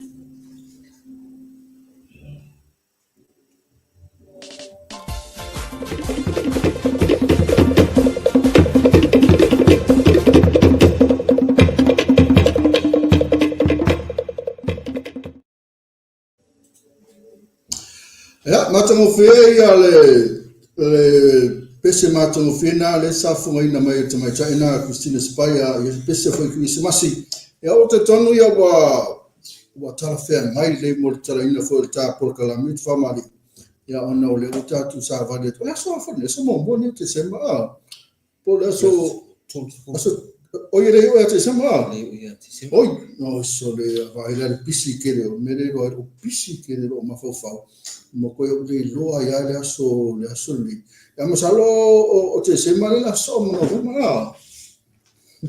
Ia, matagofie ia le, le pese matagofie na le safogaina mai e tamaitai na Christina Spire, ia se pese foi Kirisimasi. Ia, ua talitonu ia ua, ua talafeagai lelei mo le tatalaina foi o le ta polokalame te faamalie. Ia, ona o lea ua tatou savali atu. O le aso a foi lenei, aso muamua lenei o Tesema, a? Po o le aso, aso, oi e le i oo ia Tesema, a? Oi, no, sole, vaai la le pisi tele o le mea lea e iloa ai lou pisi tele i lou mafaufau. Ma koe ou le iloa ai lava le aso, le aso lenei. Ia masalo o Tesema lea o le a sosoo ma Novema, a?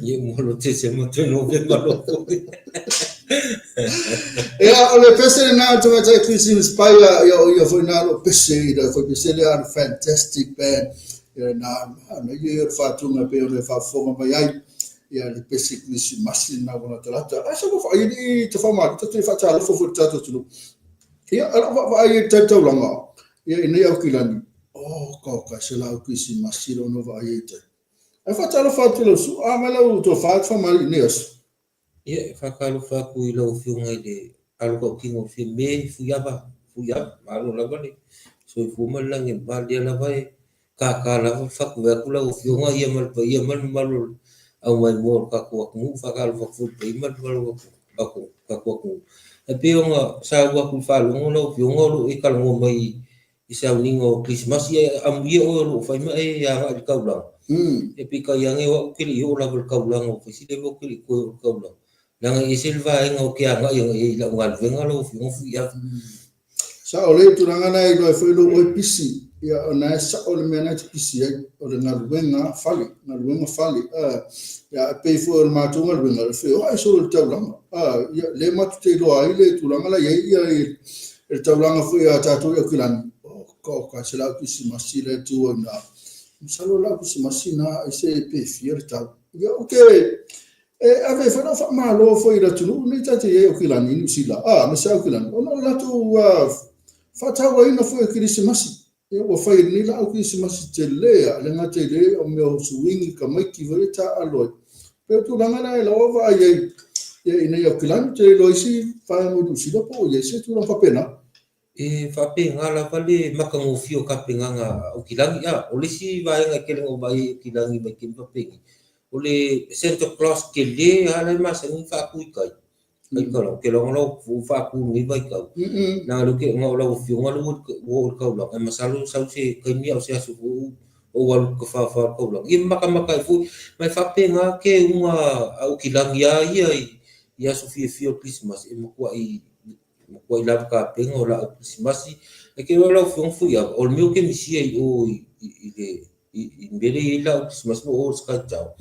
Ia ua lo Tesema toe Novema loa foi. Ia, o le pese lena o le tamaitai Christine Spire, ia o ia foi na lo pese i le foi pese lea le Fantastic Band. Ia na, na ia o le faatuga pei ona e faafofoga mai ai. Ia le pese Kirisimasi lena ua latalata. Ae sa vaai i te whamari, te te whaatalofa foi le tātou atunuu. Ia, a lau vaavaai i le tai taulaga, ia i nei Aukilani, oh, ka ka se lau Kirisimasi lo no vaai ai tai. Ae faatalofa atu i lau su, a mai lau tofa te whamari i nei aso. Ia, e faatalofa atu i lau Afioga i le alo tautino o Fiame Fuiava, Fuiava, malo lava le soifua ma le lagi e mama, lea lava e tata lava fatu atu lau Afioga ia ma le paia ma le mamalu o le aumaimoa o le tatou atunuu, faatalofa atu foi i le paia ma le mamalu o le tatou atunuu. Ae pei ona saua atu i le faalogo lau Afioga o lo o e talanoa mai i sauniga o Kerisimasi, ae amuia oe o lo o fai ma e agai i le taulaga. E peitai ane o au ou te le i oo lava i le taulaga, ua fai si leva ou te le i toe oo i le taulaga. Leaga e ese le vaega ou te agai agai ai i lau galuega lau Afioga Fuiava. Sao lelei le tulaga lena e iloa ai foi lou oe pisi, ia o lena e sao le mea lena e te pisi ai, o le galuega fale, galuega fale. Ia e pei foi o le matou galuega, o le feoai solo i le taulaga. Ia lea matou te iloa ai le tulaga la e i ai ia I le taulaga foi a tatou i Aukilani, oh God, ka se lau Kirisimasi la e tu ai na. Masalo lau Kirisimasi na ai se pe fia le tau. Ia ou te e ave ai foi lau faamalo foi i le atunuu lenei tatou te i ai i Aukilani, i Niu Sila, a, aemaise Aukilani, ona o le latou faatauaina foi o Kirisimasi. Ia ua fai e lenei laau Kirisimasi tele a, le gata i le o mea o suini, tamaiti foi lea taaalo ai. Pei o tulaga la e lau vaai ai ia ina ia Aukilani, ou te le iloa isi vaega o Niu Sila po o i ai se tulaga faapena. E faapena lava le matagofie o tapenaga a Aukilani. A, o le isi vaega e tele na ou vaai ai i Aukilani mai taimi faapenei, o le Santa Claus tele lava la e masani ona faatu i tai. Aikala, ou te iloa lau ua faatu i lenei vaitau. Leaga o lea ou te, ona o lau afioga lea ua oo i le taulaga, e masalo sau se taimi a o se aso foi ou alu i tafafao i le taulaga. Ia matamata ai foi, ma e faapena keuga a Aukilani lava ia i aso fiafia o le Kerisimasi, e matuai, matuai lava tapena o laau Kerisimasi. Ae te iloa lau afioga Fuiava, o le mea ou te misia i o i le i mea lea e i ai lau Kerisimasi po o Sky Tower,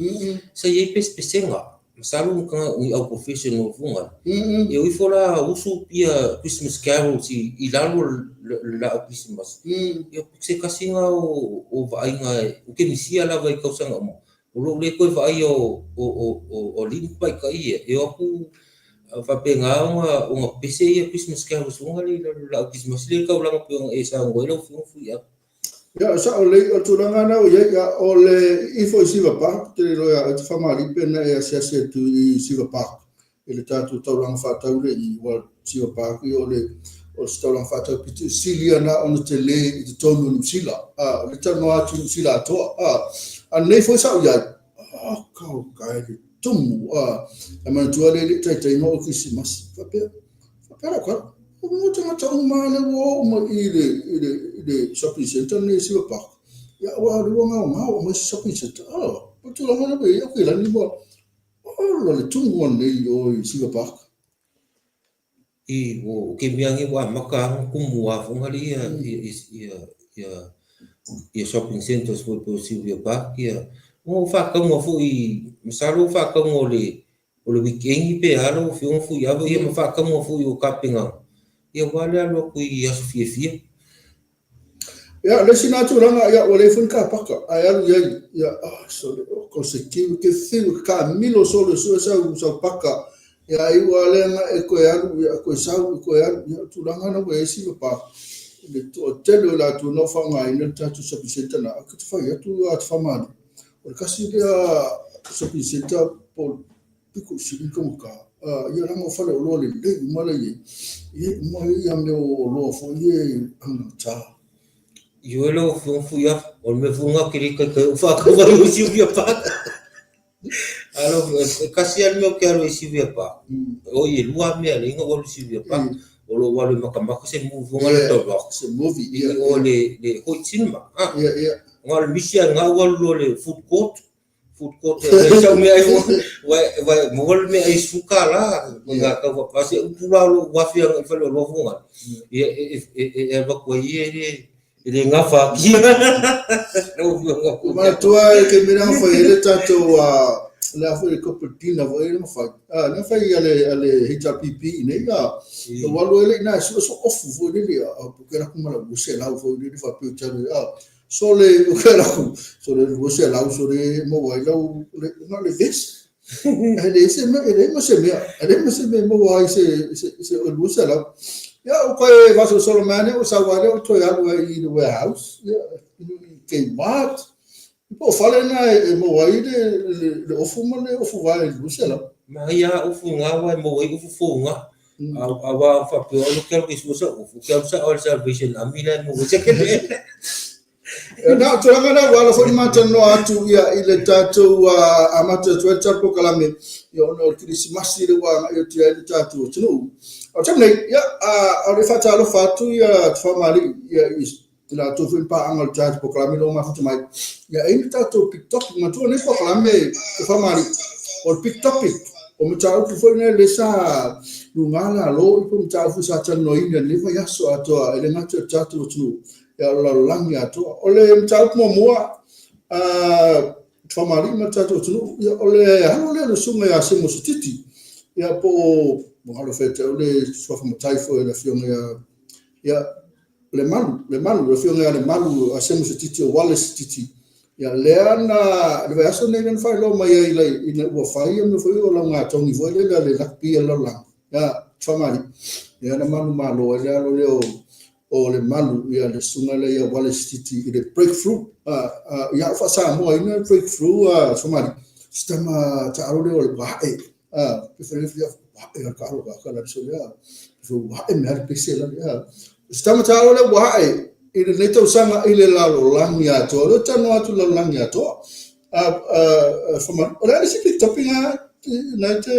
sa i ai pesepesega, masalo ni tagata ni au professional foi nai, e o ifo la usu ia Christmas carols i lalo o le laau Kerisimasi. Ia se tasi lena o vaaiga ou te misia lava i tausaga uma, o lou le toe vaaia o alii ma tamaitai ia, e o atu faapena ona pese ia Christmas carols foi nale i lalo o le laau Kerisimasi lea e taulaga pei ona e saunoa ai lau Afioga Fuiava. Ia, e sao lelei, o le tulaga lena ua i ai, ia, o le ifo i Silver Park, ou te le iloa ia oe te faamalie pe na e asiasi atu i Silver Park i le tatou taulaga faatau lea i aua o Silver Park, ia, o le o se taulaga faatau pito sili ia na ona tele i totonu o Niu Sila. A, o le talanoa atu i Niu Sila atoa. A, a nei foi sa ou i ai, oh, kau kai le tumu. A, e manatua le le taitaiga o Kirisimasi. Faapea, Faapea lau tala, o mo tagata uma lea ua oo mai i le, i le, i le shopping centre lenei i Silver Park. Ia, aua o lea ua gaogao mai isi shopping centre. Ah, o tulaga lea ua i ai Aukilani ua ola le tumu anei o i Silver Park. I, o ke mea nei ua amata lava ona tumu lava foi nale ia, ia, ia, ia, ia shopping centres foi pei o Silver Park, ia, ona o faatauga foi, masalo o faatauga o le, O le weekend pe a lau afioga Fuiava ia ma faatauga foi o tapenaga ia aua le alu atu i aso fiafia. Ia, le isi na tulaga, ia, ua leai foi ni kapaka, ae alu i ai, ia, ah, sole, oh, ko se kiwi, ke whiu, ke kamilo solo e sue sau, sau paka, Ia ai ua lea na e toe alu, ia toe sau, e toe alu, ia o tulaga na ua i ai Silver Park. I le toatele o i latou na ua faaaogaina le tatou shopping centre na, ou te fai atu a te faamalie, o le tasi lea shopping centre po o le pito i sili ona taugata. Ia leaga o faleoloa lelei uma la e i ai, e i ai uma ia mea o oloa foi ia e augata. Ioe lau Afioga Fuiafa, o le mea foi lena ou te le taitai ou faatau ai i Sylvia Park. Alo, e kasi lava le mea ou te alu ai i Sylvia Park. Oi, e lua lava mea e ala ai ona ou alu i Sylvia Park. O lou alu e matamata se movie foi lena The Rock. Se movie, ia. I o le Hoyt Cinema. Ah. Ia, ia. Na o le misi lava lena ou alu loa i le food court. Food court e ai sau meaai foi. Ua e maua le meaai $10. Nga tau faapea se upu la o lou afi agai i faleoloa foi lena. Ia, e alu atu ai ia e le E le gafa atu. Lau Afioga. Ua manatua e ke mea na fai ai le tatou le a foi le corporate dinner foi le na fai. Ah, na fai a le a le HRPP i nei a. Ua alu ai le ina e sue so ofu foi le le a ke la kuma la ua se lau foi le fa pe talo a. So le o ke la ku so le ua se lau so le mo ai lau le na le vest. E leai se mea, e leai ma se mea, e leai ma se mea e maua ai se, se, se 200. Ia, o koe vasolosolo mai ane, o sau lea o toe alu ai i le warehouse, ia, i Kmart. Po o fale na e maua ai le, le, le ofu ma le ofu vae i le 200. Manaia lava ofu i gā aua e maua ai ofu fou i gā. Aua a faapea o ke alu ke sua sa ofu, ke alu sa'o i le Salvation Army la e maua ai se kele. Na o tulaga lea ua ala foi ma talanoa atu ia i le tatou amata atu ai le tatou polokalame ia ona o le Kerisimasi lea ua agai atu i ai le tatou atunuu. O le taimi nei, ia, a o le faatalofa atu ia Tufamali'i ia i latou foi paaga o le tatou polokalame lea ua mafuta mai. Ia e i ai le tatou big topic, manatua lenei polokalame Tufamali'i, o le big topic, o mataupu foi nei lea sa luga lalo i po o mataupu sa talanoaina i lenei vaiaso atoa e le gata i le tatou atunuu, ia o le lalolagi atoa. O le mataupu muamua, Famalii ma le tatou atunuu, ia, o le alo lea o le susuga ia Semo Sititi, ia, po o alo fai atu le suafa matai foi o le afioga ia, ia, Lemalu, Lemalu, le afioga ia Lemalu a Semo Sititi o Wallace Sititi, ia, lea na, le vaiaso nei lea na faailoa mai ai ina ua fai ia mea foi o laugatogi foi lele a le rugby a le lalolagi, ia, Famalii, ia na manumalo ai le alo lea o o le malu ia le susuga lea ia Wallace Titi i le breakthrough ia au faa-Samoa ina le breakthrough a Somali se tama taalo lea o le ua ae pe fai fai ua ae a taalo ka ka la so lea fe ua ae me le pese la lea se tama taalo lea ua ae i lenei tausaga i le lalolagi atoa lea talanoa atu i le lalolagi atoa a Somali o le a le isi big topic na te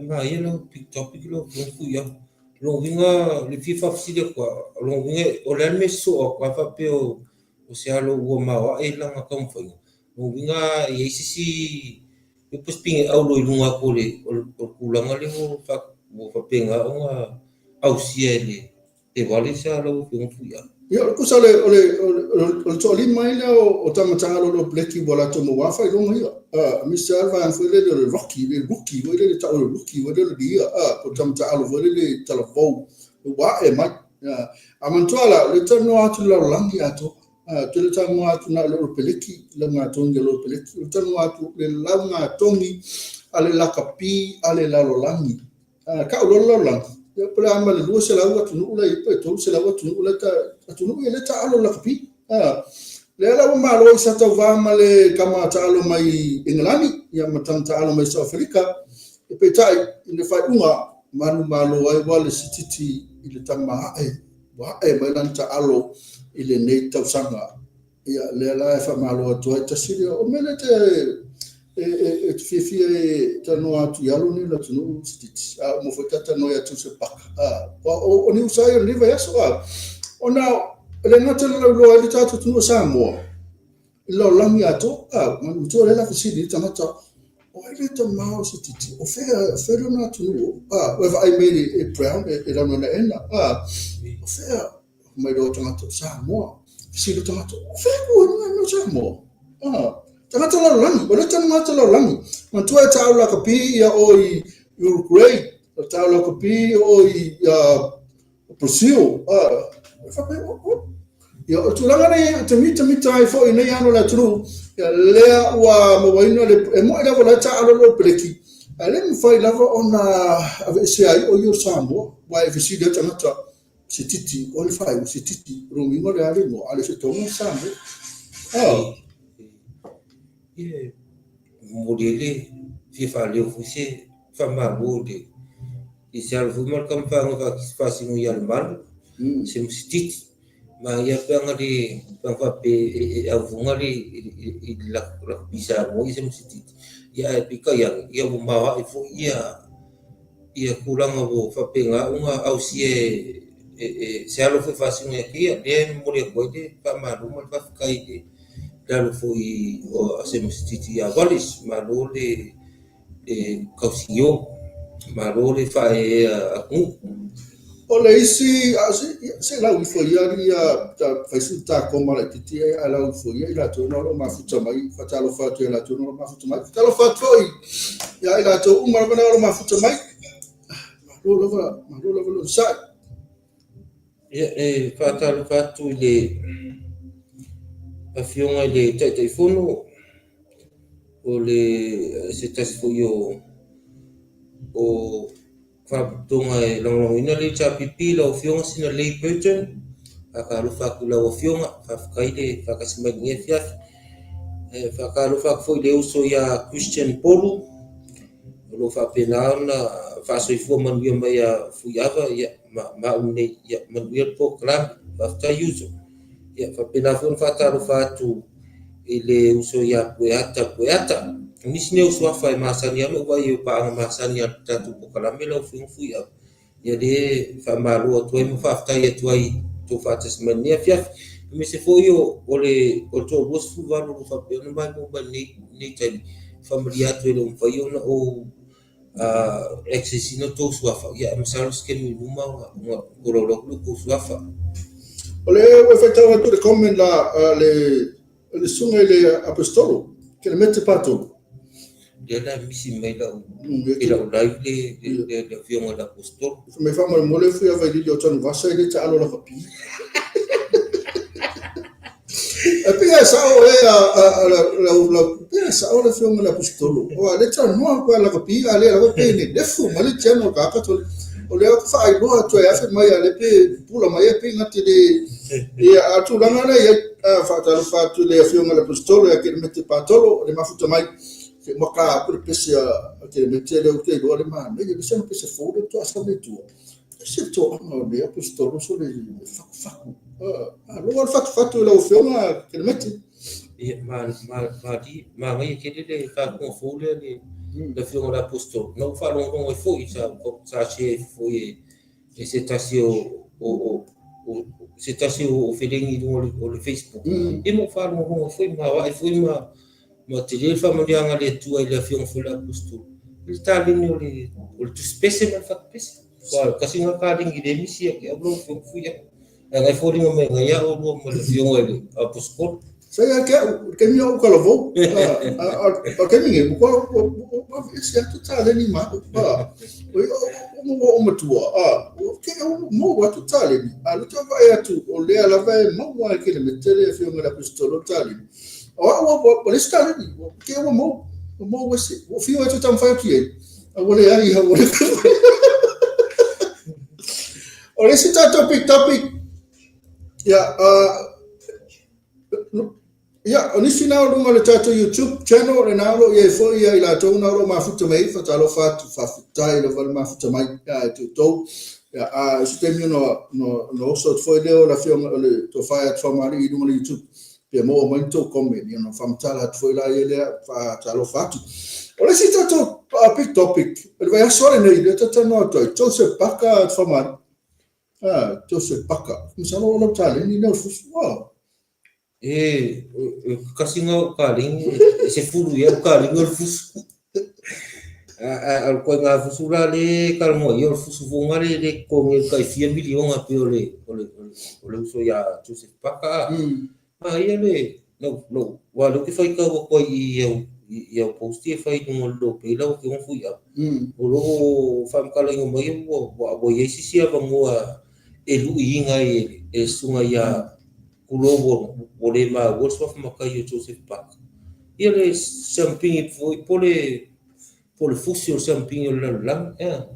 Manaia lau big topic lau Afioga Fuiava. O lona uiga o le fia faafesili atu lava, o lona uiga o le a le mea e sosoo atu a faapea o se alo ua maoae lana taumafaiga? O lona uiga e i ai se isi po o se pine auro i luga atu o le tulaga lea ua faapena ona ausia e le Te sa lau Afioga Fuiava. Ia, o le tusa o le, o le, o le, o le toalima ai lea o, o tama taalo o Blackie ua latou maua faailoga ia. Aemaise lava le vaega foi lele o le Rocky, le rookie foi lele tau o le rookie foi lele ia, po o tama taalo foi lele talavou ua ae mai. A manatua la, o le talanoa atu i le lalolagi atoa. Ou te le talanoa atu na o le Olo Peleki, laugatogi a le Olo Peleki. O le talanoa atu le laugatogi a le lakapi a le lalolagi. A tau loa le lalolagi, ia po o le a ma le 200 atunuu la e i ai pe 300 atunuu la e ta, atunuu ia lea e taaalo i le lakapi. A, lea la ua malo ai sa tauva ma le tama taaalo mai Engelani, ia ma tama taaalo mai South Africa, e peitai i le faaiuga, manumalo ai ua le sititi i le tama ae, ua ae mai lana taaalo i lenei tausaga. Ia, lea la e faamalo atu ai, tasi lea, o mea lea te, e, e, e te fiafia e talanoa atu i alo nei o le atunuu sititi, a uma foi ta talanoa ia Joseph Parker. A, o, o ni usa ai o lenei vaiaso, a, ona e le gata i le lauiloa ai le tatou atunuu o Samoa, i le lalolagi atoa, a, matua lea la fesili i le tagata, o ai le tama o Sititi, o fea, o fea lona atunuu, a, ua e vaai mai e Brown, e, e launaenaena, a, o fea, mai loa tagata o Samoa. Fesili tagata, o fea ku ai mai no Samoa? Ah, tagata lalolagi, o le tagata lalolagi. Manatua e taalo lakapi ia o i Uruguay, o taalo lakapi o i Brazil. Ah, e faapea, o, o. Ia, o tulaga nei, o te mitamita ai foi nei alo o le atunuu, ia, lea ua mauaina le, e moe lava la taalo lo peleki. Ae le mafai lava ona aveesea ai o ia o le Samoa, aua e fesili ai tagata, se titi, o le faaiu, se titi, o lona uiga o le a le igoa, a le o se Toga le Samoa. Ah. Ia, momoli ai le fia faaleo foi se faamalo i le i se alo foi ma le tamafaga faasino ia Lemalu, se Musititi. Ma ia pe aga le pe aga faapea e aufuga le i le lakapi Samoa ia se Musititi. Ia ae peitai ane, ia ua maoae foi ia ia tulaga ua faapena ona ausia e se alo foi faasino ia te ia. Lea e momoli atu ai le faamalo ma le faafetai i le alo foi o se Musititi ia Wallace. Malo le le tausinio, malo le faaeaea atunuu. O le isi, se lau ifo ia alii ia, fai si ta koma laitiiti ae lau ifo ia i latou na o lo o mafuta mai, faatalofa atu ia latou na o lo o mafuta mai. Faatalofa atu foi ia i latou uma lava na o lo o mafuta mai. Malo lava, malo lava le onosai. Ia, e faatalofa atu i le Afioga i le Taitaifono, o le se tasi foi o o Faalapotopotoga e lagolagoina le HRPP, lau Afioga Sinalei Burton. Faatalofa atu i lau Afioga, faafetai le faatasi mai i lenei afiafi. E faatalofa atu foi i le uso ia Christian Polu, o lo o faapena ona faasoifua manuia mai ia Fuiava ia, ma, ma au nei, ia, manuia le polokalame. Faafetai uso. Ia, faapena foi ona faatalofa atu i le uso ia Pueata Pueata. O nisi nei o suafa e masani lava ona ou vaai i paaga masani a le tatou polokalame lau Afioga Fuiava. Ia lea e faamalo atu ai ma faafetai atu ai i tou faatasi mai i lenei afiafi. Aemaise foi o, o le o le toalua 18 o lo o faapea ona maimoa mai i lenei taimi. Faamalie atu e le o mafai ona ou access ina tou suafa, ia masalo se taimi i luma ona tolaulau atu lea o tou suafa. O le ua faitau atu le comment la a le le susuga i le Apostolo Kelemete Patolo. Lea la misi mai lau i lau live le le le afioga i le Apostolo. Fai mai faamolemole fui ava i lili o Tanuvasa i le taalo lakapi. E pei e sao e a lau lau pei e sao le afioga i le Aposetolo. Aua le talanoa kwa lakapi a le lava pe ne nefu ma le tiano ka ka tole. O lea ka faailoa atu ai afe mai a le pe pula mai e pe ngati le ia a tulaga na ia a faatalofa atu le afioga i le Aposetolo ia Kelemete Patolo le mafuta mai. Ke maka aku le pese a Kelemete le ute iloa le manaia le sena pese fou le toa sa le tua. Se toaga o le Aposetolo so le fatufatu. Alofa le fatufatu i lau Afioga Kelemete. Ia, ma, ma, ma, manaia tele le faatuga fou lea le, le Afioga i le Aposetolo. Na ou faalogologo ai foi, sa, sa share foi e, e se tasi o, o, o, o se tasi o felegi i luga o le Facebook. Ia ma ou faalogologo ai foi, ma aoai foi ma, ma tele le faamanuiaga a le Atua i le Afioga foi i le Aposetolo. I le taleni o le, o le tusipese ma le fatupese. Aua tasi lena taleni le misi ia te au lau Afioga Fuiava. Leaga e foliga mai nai a oulua ma le Afioga i le Aposetolo. Sa ia te au, le taimi o ou talavou, a o le taimi nei, ua aveese atu taleni ma au. Ua ou matua, ua te au maua atu taleni, a o lea ou te vaai atu, o lea lava e maua e Kelemete le Afioga i le Aposetolo le taleni. O au ua leai se taleni, ua te ua maua, ua maua ese. Ua fiu atu e taumafai atu i ai, a ua leai, a ua O le isi tatou big topic, ia, ia, o nisi na o luga o le tatou YouTube channel, lena o lo o i ai foi ia i latou na o lo o mafuta mai, faatalofa atu, faafetai lava le mafuta mai, ia, e te outou. Ia, a se taimi ona, ona oso atu foi lea o le afioga o le tofa ia Tufamalii i luga o le YouTube, pe maua mai ni tou comment, ia ona faamatala atu foi laia lea, faatalofa atu. O le isi tatou big topic, o le vaiaso lenei, lea talanoa atu ai, Joseph Parker Tufamalii. Ah, Joseph Parker. Masalo o lau taleni lea o le fusu. Wow. E, kasi nga o kaleni, e se fulu ia o kaleni o le fusu. A o le koe fusu la le kalanoa ia o le fusu fonga le le totogi e tai fia miliona pei o le o le o le uso ia Joseph Parker. A ia le lou lou aua o lea ou te faitau atu ai i au i au post ia e fai i luga o le lopei lau Afioga Fuiava. O lo o faamatalaina mai ua ua i ai se isi avanoa e luiina ai e le susuga ia Tulou ua le maua le suafa matai o Joseph Parker. Ia le siamupini foi po le Po o le fusi o le siamupini o le lalolagi ea.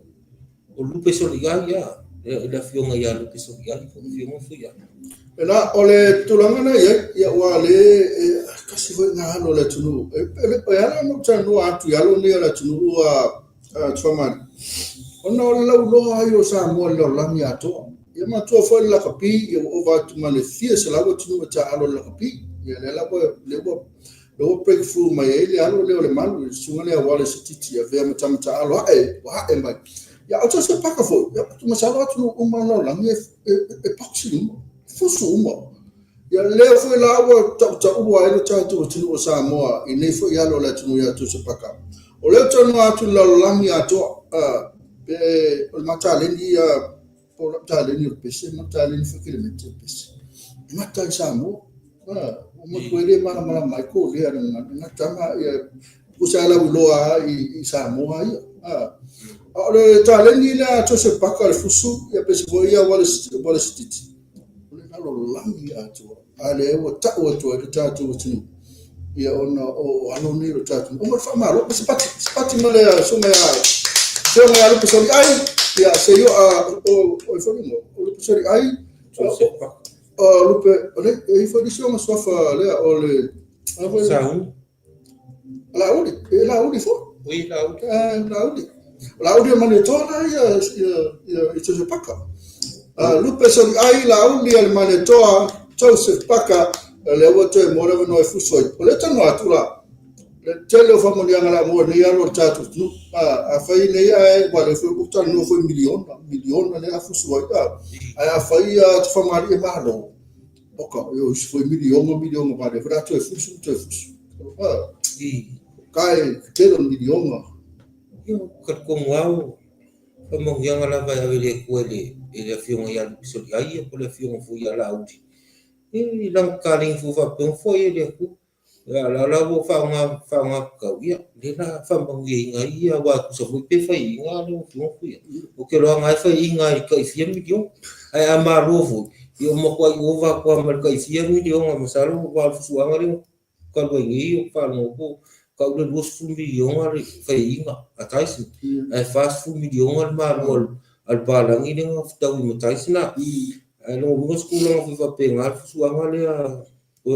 O Lupe Soliai ea, i le afioga ia Lupe Soliai po o le afioga foi ia. Ela, o le tulaga lena e i ai, ia aua o lea e tasi foi lena alo o le atunuu. E ala ona ou talanoa atu i alo nei o le atunuu a Tufamalii, ona o le lauiloa ai o Samoa i le lalolagi atoa. Ia manatua foi le lakapi, ia ua ova atu ma le fia selau atunuu e taaalo i le lakapi. Ia lea la ua, lea ua lea ua break through mai ai le alo lea o Lemalu, le susuga lea Wallace Sititi, avea ma tama taaalo ae, ua ae mai. Ia o Joseph Parker foi, ia masalo atunuu uma o le lalolagi e boxing uma, fusu uma. Ia lea foi la ua tautaua ai le tatou atunuu o Samoa i nei foi alo o le atunuu ia Joseph Parker. O lea ou te talanoa atu i le lalolagi atoa, pe o le mataleni ia po o lau taleni o le pese ma taleni foi Kelemete o le pese. E gata i Samoa. Ua matua le malamalama ai ko lea na gata ma ia tusa lau iloa i Samoa ia. A o le taleni lea a Joseph Parker le fusu ia pese foi ia Wallace Sititi. O le lalolagi atoa. A lea ua tau atu ai le tatou atunuu ia ona o alo nei o le tatou atunuu. Ona faamalo, se pati, se pati ma le susuga ia Afioga ia Lupe Soliai, ia se i o o foi mo, o Lupe Soliai, o Lupe, o le e foi le ona suafa lea o le Sauni. Lauli, e Lauli foi. Ui Lauli. Lauli. O Lauli o Malietoa la ia ia ia i Joseph Parker. Lupe Soliai, Lauli a le Malietoa, Joseph Parker, lea ua toe maua le avanoa e fusu ai. O lea talanoa atu la, le tele o faamanuiaga la maua nei alo o le tatou atunuu. Afai nei ae ua lea foi ua talanoa foi miliona, miliona lea a fusu ai. Ae afai Tufamalii e malo, oka, o isi foi miliona, miliona vale, foi la toe fusu, toe fusu. Ka e tele o miliona. Ia, talitonu lava faamanuiaga lava e ave i le Atua i le Afioga ia Lupe Soliai ia po o le Afioga foi ia Laauli. I lana taleni foi faapea ona foai e le Atua. A o la la ua faaaoga faaaoga tatau, ia, lea la faamanuiaina ai ia, aua e tusa foi pe faiaina lau Afioga foi ia. Ou te iloa na e faiaina i le tai fia miliona. Ae a malo foi, ia ua matuai ova atu lava ma le tai fia miliona masalo aua o le fuafuaga lea talu ai nei ou te faalogo atu tau le 20 miliona le faiaina a Tyson, ae 40 miliona le malo a le palagi lea na fetaui ma Tyson. Ae lona uiga o se tulaga foi faapena le fuafuaga lea o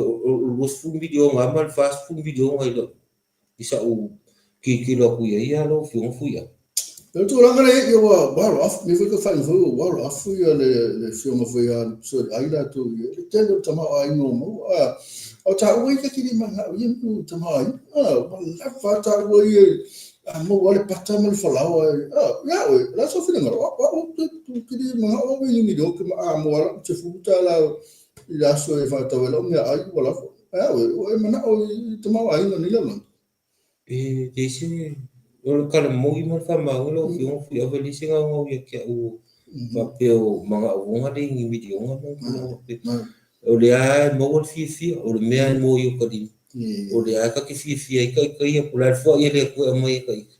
le 20 miliona ma le 40 miliona i sa'u tilotilo atu i ai lau Afioga Fuia. O le tulaga lea ia ua alo afu, mea foi tau foi ua alo afu ia le afioga foi ia Soliai latou ia, le tele o le tamaoaiga o maua. A o taua ia ta te le manao ia mu tamaoaiga. Ua lava taua ia a maua le pata ma le falaoa. Ia oe, o le a sou finagalo? O au ou te le manao au i ni miliona ke ma a moa lau $10 i le aso e faatau ai lau meaai ua lava. Ae a oe, ua e manao i tamaoaiga o nei lalolagi? E leai se, o le tala moni ma le faamaoni lau Afioga Fuiava, e leai se gaogao ia te au faapea o manaoga lea i ni miliona ma ni tulaga faapea. O lea lava e maua le fiafia, o le mea e moe i uta lima, o lea lava ta te fiafia ai taita ia, po o le a le foai a le Atua e aumai e taita,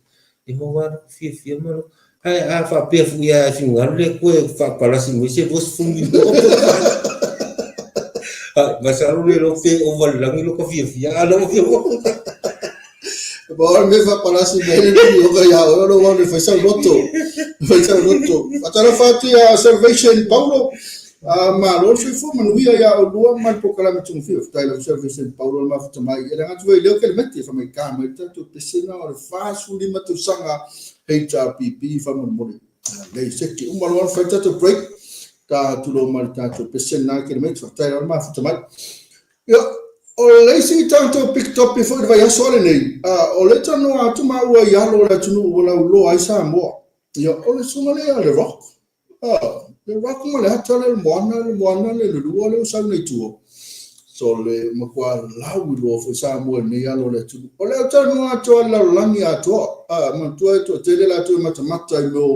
e maua lava lota fiafia ma lota. Ae a faapea foi lava e finagalo le Atua e faapalasi mai se 20 miliona, masalo le iloa pe ova i le lagi lota fiafia. A lau Afioga. Ma o le mea faapalasi mai le miliona ia oe, o lou alu e fai sau loto. Fai sau loto. Faatalofa atu ia Salvation Paulo. Malo le soifua manuia ia oulua ma le polokalame togafia. Faafetai lava Salvation Paulo le mafuta mai. E le gata foi i lea o Kelemete, faamaika mai le tatou pesena o le 45 tausaga HRPP faamolemole. Lelei, seki uma loa ona fai le tatou break, ta tulou ma le tatou pesena Kelemete. Faafetai lava le mafuta mai. Ia, o le isi tatou big topic foi i le vaiaso lenei, o lea e talanoa atu maua i alo o le atunuu ua lauiloa ai Samoa. Ia, o le susuga lea ia Le Rock. Le Rock ma le ata lea, le moana, le moana le lua lea ua sau nei tua. So le matua lauiloa foi Samoa i lenei alo o le atunuu. O lea ou talanoa atu le lalolagi atoa. Manatua e toatele latou e matamata i mea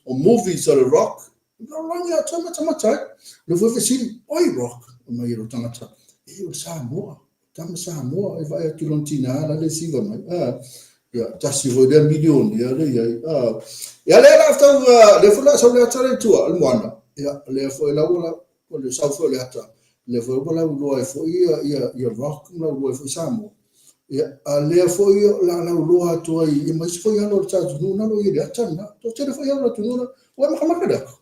o movies a le Rock. Lalolagi atoa e matamata ai. O lea foi fesili, oi Rock, fai mai e lou tagata, e o le Samoa. Tama Samoa e vaai atu i lona tina la le siva mai. Ia, tasi foi lea milionea lea i ai. Ia lea la tau, lea foi la sau le ata lea i tua, le moana. Ia, lea foi la ua, o le sau foi o le ata, lea foi ua lauiloa ai foi ia, ia, ia Rock ma lauiloa ai foi Samoa. Ia, a lea foi o le a lauloa atu ai ia ma isi foi alo o le atunuu na o lo o i ai i le ata lena. Toatele foi alo o le atunuu na, ua e makamaka i le ata?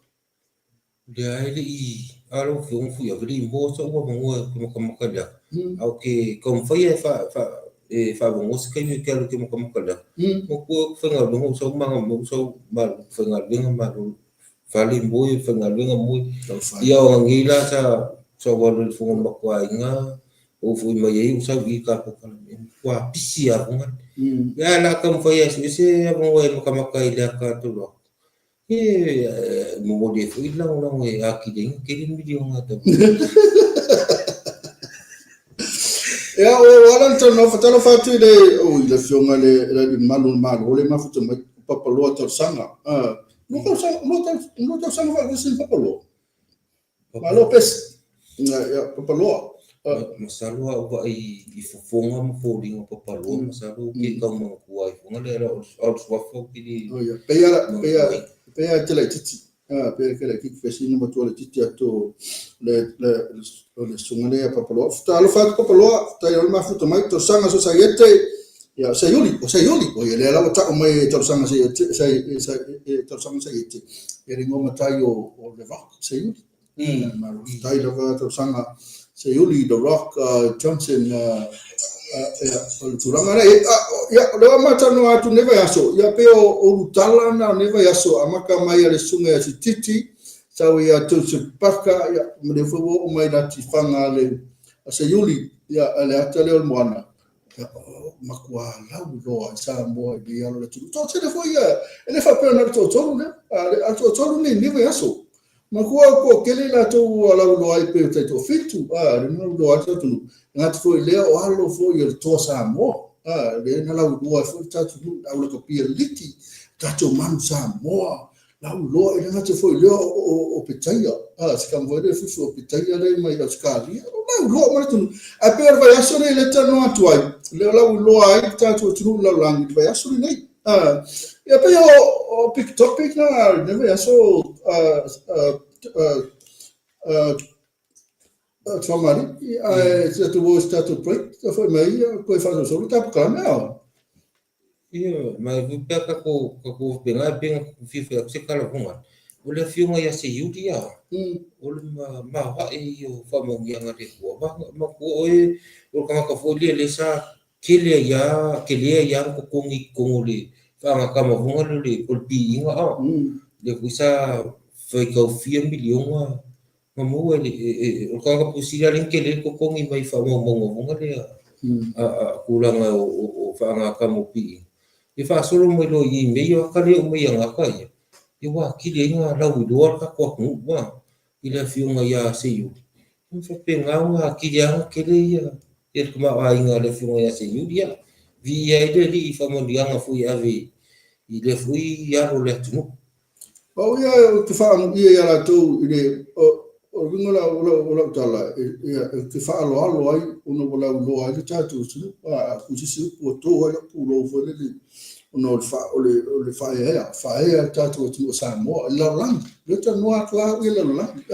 Leai, e le i alo afioga Fuiava, e le i moa sou avanoa ou te makamaka i le ata. Ae ou te taumafai e faavanoa se taimi ou te alu ou te makamaka i le ata. Manatua ou te faigaluega ou sau ma ou sau faigaluega malo fale moe faigaluega moe. Ia o ananei la sa ou alu ai i le fono a le matou aiga, ou foi mai ai ou sau i i tatou talanoa, matua pisi lava fono. Ia ae o le a taumafai lava e sue se avanoa e makamaka ai i le ata tolu atu. E momoli ai foi le lagolago e atili ai ona tele miliona a tatou. Ia, ua ala ona talanoa, faatalofa atu i le, oi, le Afioga i le Alii Mamalu o le Malo lea e mafuta mai, Papaloa Talosaga. Lua tausaga, lua tausaga faatasi ma Papaloa. Malo pesi. Ia, Papaloa. Masalo a ou vaai i fofoga ma foliga o Papaloa, masalo ou te tau manatua ai fofoga lea, a o le suafa ou te le. Oh, ia. Pei ala, pei ala, pei ala te laitiiti. Ah, pei ala te laitiiti, pesi ina matua laitiiti atu le, le, le susuga lea Papaloa. Talofa atu Papaloa, tai o le mafuta mai, talosaga Sosaiete, ia, Seiuli, o Seiuli, o ia lea la ua ta'u mai e talosaga Seiete, talosaga Seiete, ia le igoa matai o Le Rock, Seiuli. Malo faafetai lava talosaga Seiuli, The Rock Johnson, ia, o le tulaga lea. Ia, o lea ua matalanoa atu lenei vaiaso, ia pei o ulutala na o lenei vaiaso, amata mai a le susuga ia Sititi, sau ia Joseph Paka, ia, ma lea foi ua oo mai Latifaga a Seiuli, ia, a le ata lea o le moana. Ia, matua lauiloa i Samoa i lenei alo o le atunuu. Toatele foi ia, e le faapea na o le toatolu lea, a le toatolu nei i lenei vaiaso. Manatua o toatele i latou ua lauiloa ai pei o taitoafitu, a, lea na lauiloa ai le tatou atunuu. E gata foi i lea o alo foi o le Toa Samoa, a, lea na lauiloa ai foi le tatou atunuu, le aulakapia liki, tatou manu Samoa, lauiloa. E le gata foi i lea o Petaia, a, si tama foi lea fusu o Petaia lea mai Ausetalia, lauiloa ma le atunuu. Ae pei o le vaiaso lenei lea e talanoa atu ai, lea o lauiloa ai le tatou atunuu i le lalolagi i le vaiaso lenei. Ia pei o big topic na lenei vaiaso Fagalii, ae se tatou o i se tatou break, foi mai toe faasolosolo ta polokalame ao. Ia, ma e pea tatou faapena e pei ona fia fai atu se tala foga. O le afioga ia Seiuli ia, o le maoae ia o faamanuiaga a le Atua. Manatua oe, o le tagata foi lea lea sa tele ai lava, tele ai lava ona totogi i totonu o le faagatama foi lea o le piiga a. Lea foi sa faitau fia miliona na maua e le, o le tagata pito sili lava lea ona tele ai le totogi mai faamaumauga foi lea a tulaga o faagatama o piiga. Ia faasolo mai loa i i mea ia, o ata lea e oo mai ia gata ia, ia ua atili ai ona lauiloa le tatou atunuu a i le afioga ia Seiuli. E faapena ona atili ai ona tele ia le tamaoaiga a le afioga ia Seiuli. Ia, viia ai le Alii i faamanuiaga foi e ave i lea foi alo o le atunuu. Pau ia ou te faaamuia ia latou i le, o le uiga o lau tala, ou te faaaloalo ai ona ua lauiloa ai le tatou atunuu. A ku se isi upu ua to ai lou pulou foi lele ona o le faaeaea, faaea le tatou atunuu o Samoa i le lalolagi. Lea ou te talanoa atu lava au ia i le lalolagi. A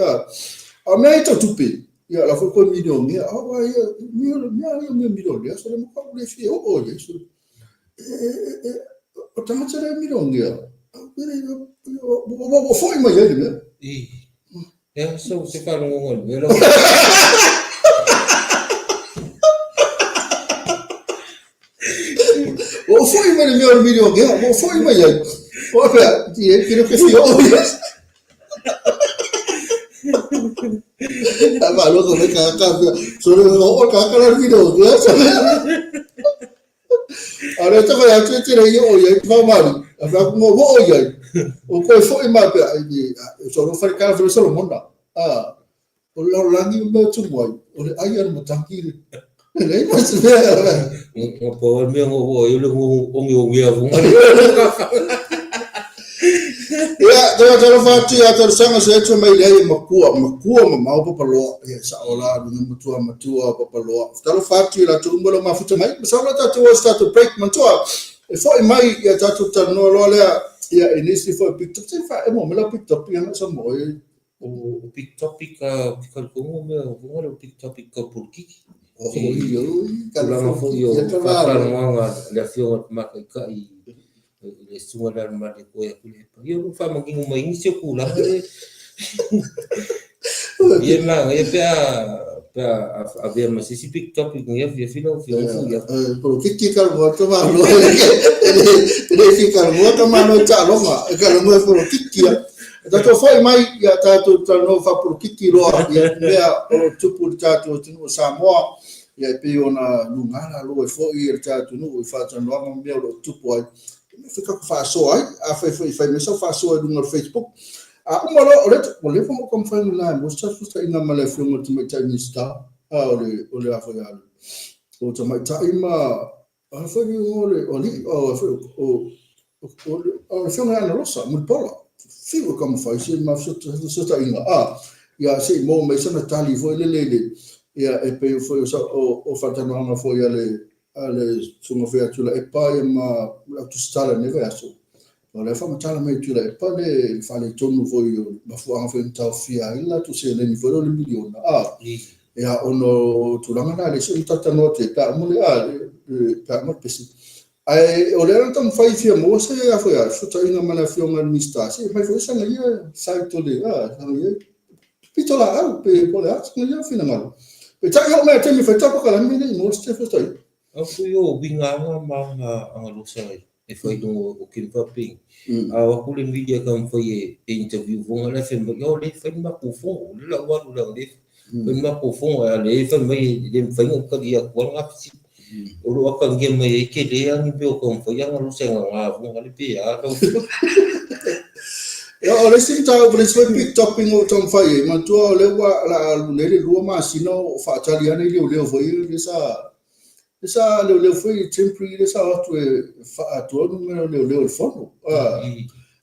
o mea ia tau tupe, ia o la foi koe milionea. A o ia, mea ia o mea milionea, sole matua ou le fia oo i ai. Sole, o tagata lea milionea, ua foi mai ai le mea. E so se faalogoga i le mea la. Ua foi mai le mea o le milionea, ua foi mai ai. O pea, e te ke fia o ia. A malo ko le ka ka. So le o ka ka la milionea. A o lea te whai atu e te rei o ia i te whaumāri, a whai aku ngō o ia i. O koe foi mai pea, i so lo whare kāra whare Solomona. A, o le lalolagi o mea tumu ai, o le ai ana mataki le. E lei mai se mea. Ngā pau mea ngō o ia le ngō ongi o ngea vunga. Ia, tala talofa atu ia talosaga se atu mai lea ia makua, makua mamao Papaloa. Ia, sa'o la, luga matua matua Papaloa. Talofa atu i latou uma lau mafuta mai. Masalo tatou o se tatou break manatua. E foi mai ia tatou talanoa loa lea ia i nisi foi big topic. Se fa e mo me la big topic ana sa mo e. O big topic ka talitonu mea o le big topic ka polokiki. I tulaga foi o faatalanoaga a le Afioga i le Tamaitai i le Susuga i le Alamaletoe Tuilaepa, ia o lo o faamanino mai nisi o tulaga ia. Ia e manaia pe a pe a avea ma se isi big topic i lenei afiafi lau Afioga Fuia. Polokiki e talanoa atu Malo e le fia talanoa ta Malo i taaloga, e talanoa i polokiki ia. Tatou foi mai ia tatou talanoa faapolokiki loa ia mea o lo o tupu i le tatou atunuu o Samoa, ia e pei ona luga lalo ai foi le tatou atunuu i faatalanoaga ma mea o lo o tupu ai. E mea foi tatou faasoa ai, afai foi e fai mai sau faasoa i luga o le Facebook. A uma loa, o lea ua leva ona ou taumafai ona la e maua se fesootaiga ma le Afioga i le Tamaitai Minisita, o le, o le a foi a le, o Tamaitai ma, a foi le igoa o le, o alii, o a foi, o, o le Afioga ia Analosa Mulipola, fiu e taumafai se ma fesootaiga, a, ia se i maua mai sana tali foi lele i le, ia e pei foi o, o faatalanoaga foi a le, a le Susuga foi ia Tuilaepa ia ma le Au Tusitala i lenei vaiaso. O lea faamatala mai e Tuilaepa le faaletonu foi o le mafuaaga foi na taofia ai le latou seleni foi lea o le miliona, a, ia ona o tulaga na lea se i ou talatalanoa atu ai pe a uma le, a, pe a uma le pesi. Ae o lea na taumafai e fia maua se a foi a fesootaiga ma le Afioga i le Minisita, se i aumai foi sana ia side o le, a, sana ia pitolaau pe po o le a sana ia finagalo. Peitai e oo mai i le taimi e fai ai polokalame e le i maua se fesootaiga. Au foi o uiga aga ma aga agalosa e fai i luga o Kim Faaping. A o atu le media e taumafai e interview fono la e fai mai, oh le fai le matou fono, o lea la ua alu leaga le fai le matou fono, a lea e fai mai e le mafai ona ou tali atu a na fesili. O lo o atagia mai ai tele lava ni mea o taumafai agalosa e gaga fono le pe a lau afioga. Ia, o le isi mataupu, le isi foi big topic na ou taumafai ai, manatua o lea ua o le a alu nei le 2 masina o faatali lava nei leoleo foi ia lea sa lea sa leoleo foi temporary lea sa o atu e faaatoa numera o leoleo i le fono.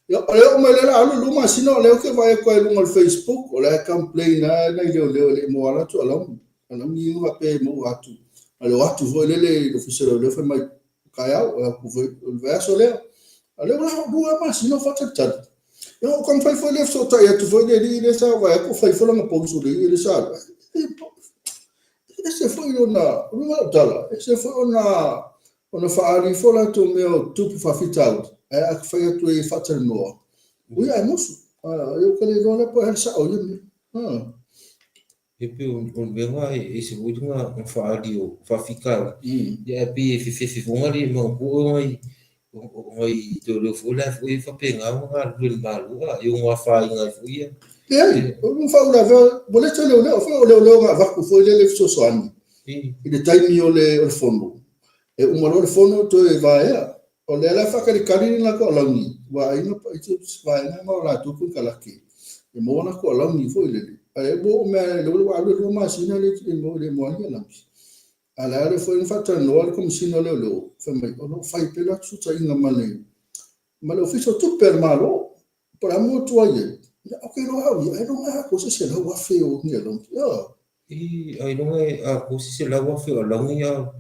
Ia, o lea oo mai lea o le a alu le 2 masina o lea ou te vaai atu ai i luga o le Facebook, o la e complain lava nai leoleo e le i maua lava latou alauni. Alauni ia faapea e maua atu. A le o atu foi lele i le ofisa o leoleo fai mai, taeao, o atu foi o le vaiaso lea. A o lea ua 2 masina o faatalitali. Ia, ua taumafai foi lea e fesootai atu foi le alii lea sa vaai atu o fai foi lana post o le alii lea sa alu. E ese foi ona, o luga o tala, e ese foi ona ona faaali ifo latou mea o tupu faafitauli, ae a fai atu e faatalanoa, ui ae musu. Ia ua ka le iloa la po o le a le sao o ia mea. E pei o le mea lena e ese foi le faaali o faafitauli, ia ae pei e fefefe fono le manatua o nai o nai leoleo foi la foi e faapena ona galulue i le Malo, a e ono afaina ai foi ia. Leai, o le faauilavea, ua le toe leoleo foi, o leoleo na avatu foi lele e fesoasoani i le taimi o le fono. E uma loa le fono toe vaea. O lea la e faatalitali le latou alauni, ua aiga se vaega ma o latou konekarate e maua latou alauni foi lele. Ae ua oo mai lava ua alu e 2 masina le le maua ni alauni. A o lea foi na faatalanoa le Komesina o Leoleo, fai mai o lo o fai pea le latou fesootaiga ma le ma le Ofisa o Tupe a le Malo. Po o le a mea ua tuai ai? Ia, ou te iloa au ia, ailoga e atoa se 100,000 o ni alauni. Ioe. Ailoga e atoa se 100,000 o alauni a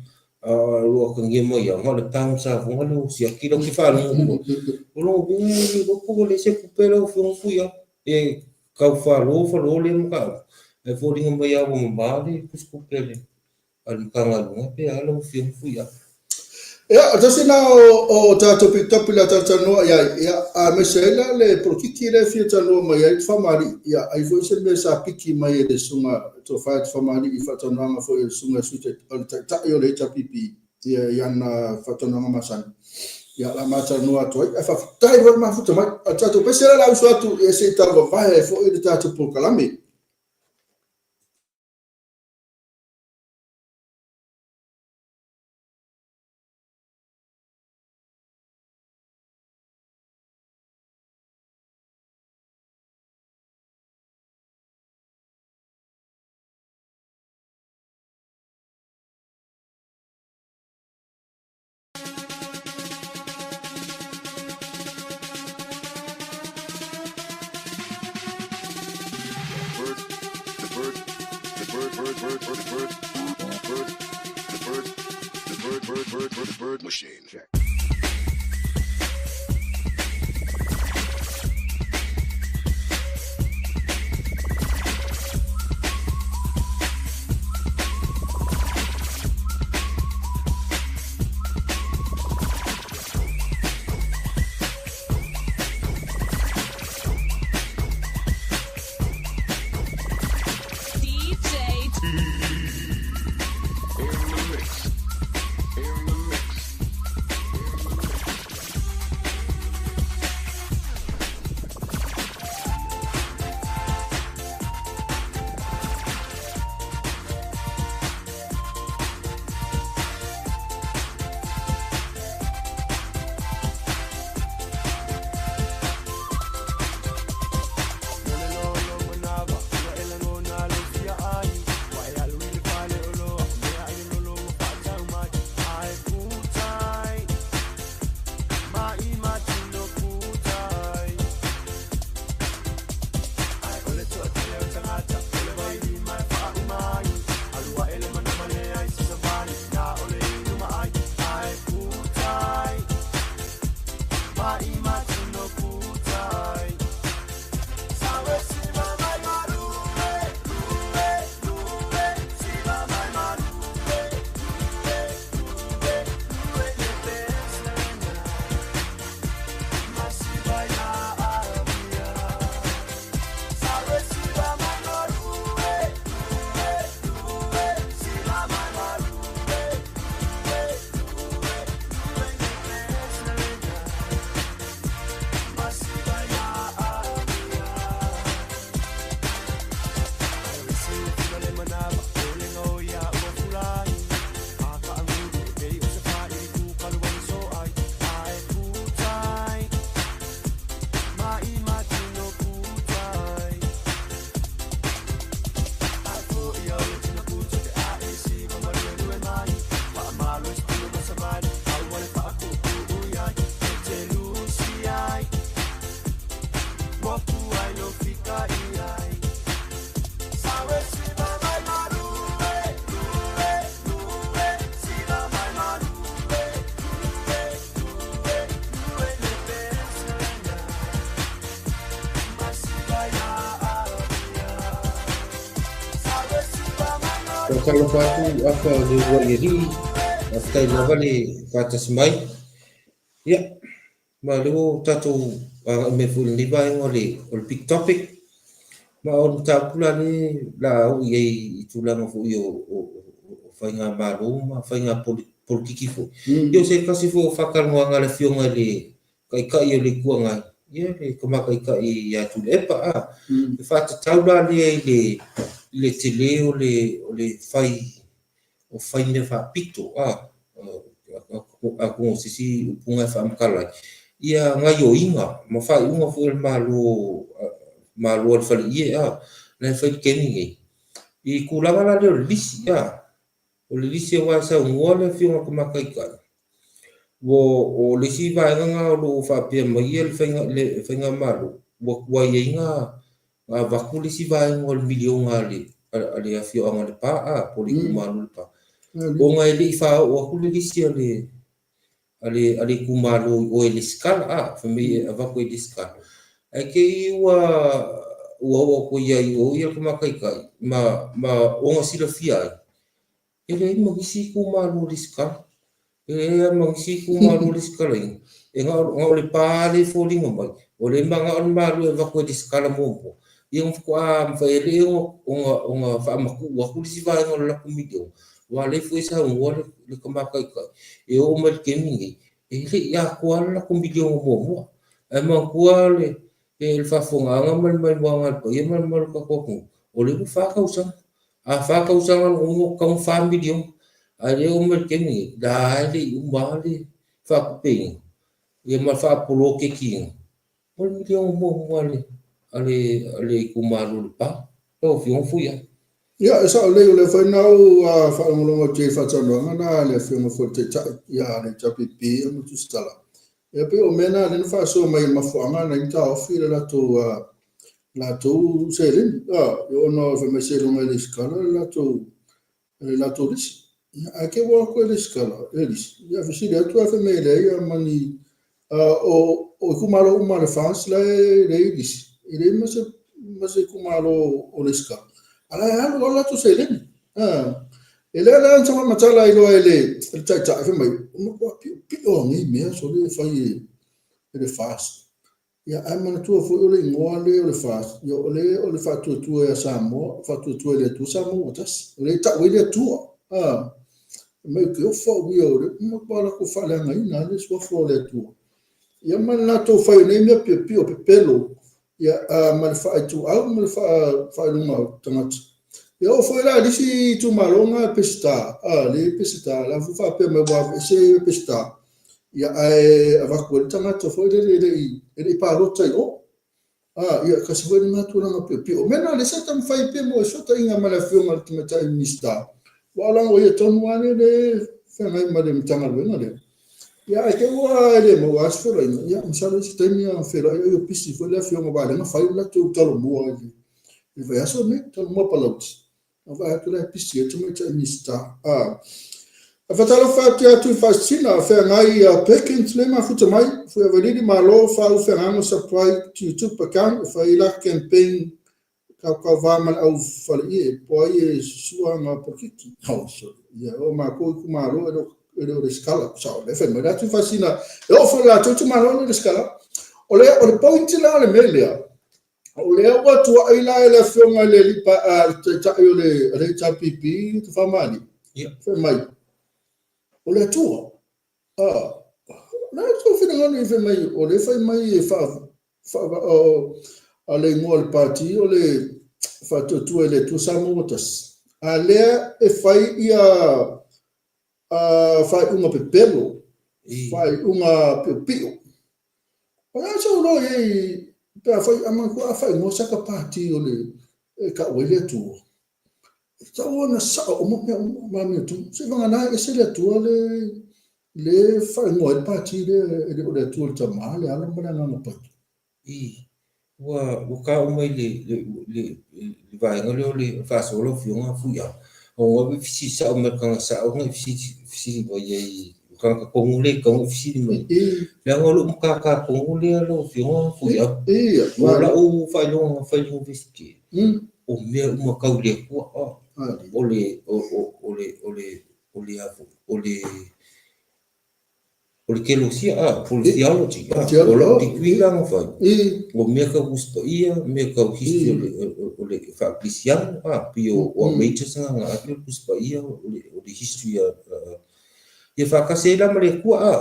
o lo o atagia mai au, na o le pound savoga lea ua siaki lau te faalogo atu. O lona uiga e le iloa po ua leai se tupe lau Afioga Fuia. E tau falo falo lea mataupu, ae foliga mai lava ua mama le tusitupe a le a le Matagaluega pe a lau Afioga Fuia. Ia, o tasi lena o tatou pitatopi o le a talatalanoa i ai, ia, aemaise ai la le polokiki lea e fia talanoa mai ai Tufamalii, ia, ai foi se mea sa piki mai e le Susuga Tofa Tufamalii i faatalanoaga foi a le Susuga i le Sui o le Taitai o le HRPP, ia, i ana faatalanoaga masani. Ia, o le a ma talanoa atu ai. Ae faafetai loa le mafuta mai. O le tatou pese lea o le a usu atu, ia, se i tauvavae ai foi le tatou polokalame. Faatalofa atu afa o le uluai alii, faafetai lava le faatasi mai. Ia, ma o lea ua tatou agai mai foi i lenei vaega o le, o le big topic. Ma o le mataupu la lea la a oo i ai i tulaga foi o, o, o faigamalo ma faiga polokiki foi. Ia o se tasi foi o faatalanoaga a le Afioga i le Taitai o le Itu Agai, ia le Tama Taitai ia Tuilaepa, a, e faatatau la lea i le, i le tele o le, o le fai, o fai mea faapito, a, atonu o se isi upu lena e faamatala ai, ia gaioiga ma faaiuga foi a le Malo, Malo a le Faleie, a, la e fai i le taimi nei, i tulaga la lea o le lisi, a, o le lisi aua e saunoa le Afioga i le Tama Taitai, ua, o le isi vaega lena o lo o faapea mai le faiga, le faigamalo, ua tuai ai ona avatu le isi vaega o le miliona a le, a le afioaga o Lepa, a, po o le itumalo o Lepa, ona e le i faaoo atu le lisi a le, a le, a le itumalo i o e lesitala, a, fai mai e avatu e lesitala. Ae te i ua, ua oo atu ai i o le Tama Taitai ma, ma ona silafia ai, e leai ma nisi itumalo o lesitala. E leai lava ma nisi itumalo o lesitalaina. E na o, na o Lepa lava lea e foliga mai, o lea e manao le Malo e avatu e lesitala muamua, ia ona faatoa mafai ai lea ona, ona faamatuu atu le isi vaega o le latou miliona, aua o lea foi e saunoa le, le Tama Taitai, e oo mai i le taimi lenei, e le i atoa lava le latou miliona muamua. Ae manatua le, le faafofogaaga ma le maimoaga a le paia ma le mamalu o le tatou atunuu, o lea ua fa tausaga. A fa tausaga lona uiga ua tatau ona fa miliona. Ae lea e oo mai i le taimi lenei, la e le i uma lava le faatupeina ia ma le faapoloketiina o le miliona muamua a le, a le, a le itumalo o Lepa. Lau Afioga Fuia. Ia, e sao lelei, o lea foi na ou faalogologo atu i faatalanoaga na a le Afioga foi i le Taitai ia le HRPP ma Tusitala. Ia pei o mea na lea na faasoa mai i le mafuaaga na ai na taofi le latou latou seleni. Ona fai mai seiloga e lesitala le latou le latou lisi. Ae te ua atu e lesitala le lisi. Ia fesili atu ae fai mai e leai ma ni o itumalo uma a le FAST la e leai lisi. E leai ma se ma se itumalo o lesitala. A la e alu lava latou seleni. E lea la sa faamatala ai loa e le taitai fai mai, ua matua piopio lava nei mea sole e fai e le FAST. Ia, ae manatua foi o le igoa lea o le FAST, ia o le o le Faatuatua ia Samoa, Faatuatua i le Atua Samoa ua tasi. O lea e tau ai le Atua. Fai mai ou te ofo au ia, o lea ua matua latou faaleagaina lava le suafa o le Atua. Ia ma le latou fai o nei mea piopio pepelo, ia, ma le faaituau ma le faailoga o tagata. Ia oo foi la i le isi itumalo na Peseta, le Peseta, la foi faapea mai ua aveese Peseta, ia ae avatu ai le tagata foi lele e le i, e le i palota i o. Ia tasi foi lena tulaga piopio. O mea na lea sa taumafai pea mo fesootaiga ma le Afioga i le Tamaitai Minisita, aua o laga o ia tonu lava lea e feagai ma le Matagaluega lea. Ia ae te i ua e le maua lava se feiloaiga, ia masalo i se taimi ona feiloai ai o pisi foi le Afioga aua o lea na fai le latou talomua i le vaiaso lenei, talomua Palauli. Na vaai atu la e pisi ai le Tamaitai Minisita. E faatalofa atu ia Tuifaasisina, feagai ia Perkins le mafuta mai, Fuiavalili malo faau feagaga subscribe to YouTube account e fai la campaign kaukauva ma le au faleie po ai e susua nga polokiki. Oh, sorry. Ia, o matou itumalo e le e le o lesitala. Sao, lea fai mai la Tuifaasisina, e oo foi i le latou itumalo e le o lesitala. O le, o le point la o le mea lea, O lea ua tuuai la e le Afioga i le Alii le Taitai o le HRPP Tafamalii, fai mai, o le Atua. O le a sou finagalo fai mai, o lea fai mai e faa, faa, a le igoa o le pati o le Faatuatua i le Atua Samoa ua tasi. A lea e fai ia faaiuga pepelo, faaiuga piopio. O le a sou iloa i ai pe a fai, a manatua a faaigoa saka pati o le e tau ai le Atua, e tatau ona sao uma mea uma ma amiotonu. Seiavagana e ese le Atua le le faaigoa ai le pati lea e le o le Atua le Tama, le Alo ma le Agaga Paia. I. Ua ua ka uma i le le le le vaega lea o le faasoa lau Afioga Fuia, ona ua fesili sao mai le tagata sao na e fesili fesili mai ai o le tagata tonu lea e tatau ona e fesili mai ai. Leaga o lou matata tonu lea lau Afioga Fuia, o lau faailoga na fai i le Iunivesite, o mea uma tau i le Atua, o le o o o le o le o le a foi, o le O le kelosia, a, po o le theology, a, o lau degree la na fai, o mea tau Tusi Paia, mea tau history o le faa-Kerisiano, a, pei o au majors na na ave o le Tusi Paia, o le history a, ia faatasi ai la ma le Atua, a.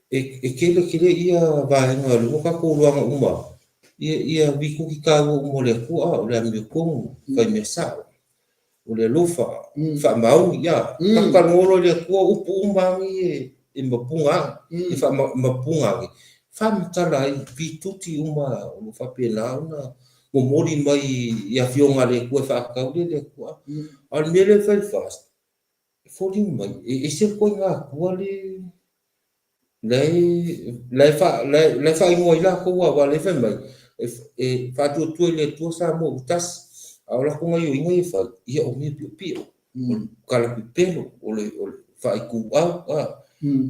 E tele tele ia vaega o lea ua tatou iloaina uma ia lipoti taua uma o le Atua, o le amiotonu, fai mea sao, o le alofa, faamaoni, ia. Tatou talanoa loa i le Atua, o upu uma lava nei e mapuna ane, e faamapuna ane, faamatala ai pituti uma o lo o faapena ona momoli mai i Afioga a le Atua e faatatau lea i le Atua. A o le mea lea e fai i le FAST, E foliga mai, e ese le ituaiga Atua le la e la e faa la e faaigoa ai latou aua o lea e fai mai e faatuatua i le Atua Samoa ua tasi, a o latou gaoioiga ia e fai, ia o mea piopio, o le tala pepelo, o le faaituau, a,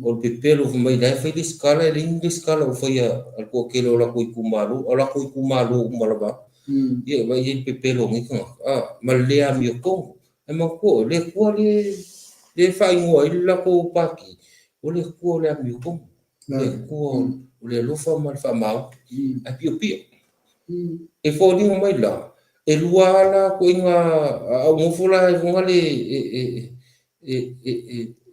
o le pepelo fai mai la e fai le lesitala, e leai ni lesitala o faia a le toatele o latou itumalo, a o latou itumalo uma lava, ia e vaai i ai le pepelo o nei tagata, a, ma le le amiotonu. Ae manatua oe, o le Atua lea e faaigoa ai le latou pati, o le Atua o le amiotonu, o le Atua o le alofa ma le faamaoni, ae piopio. E foliga mai la, e lua lava la ituaiga aunofo la e foga le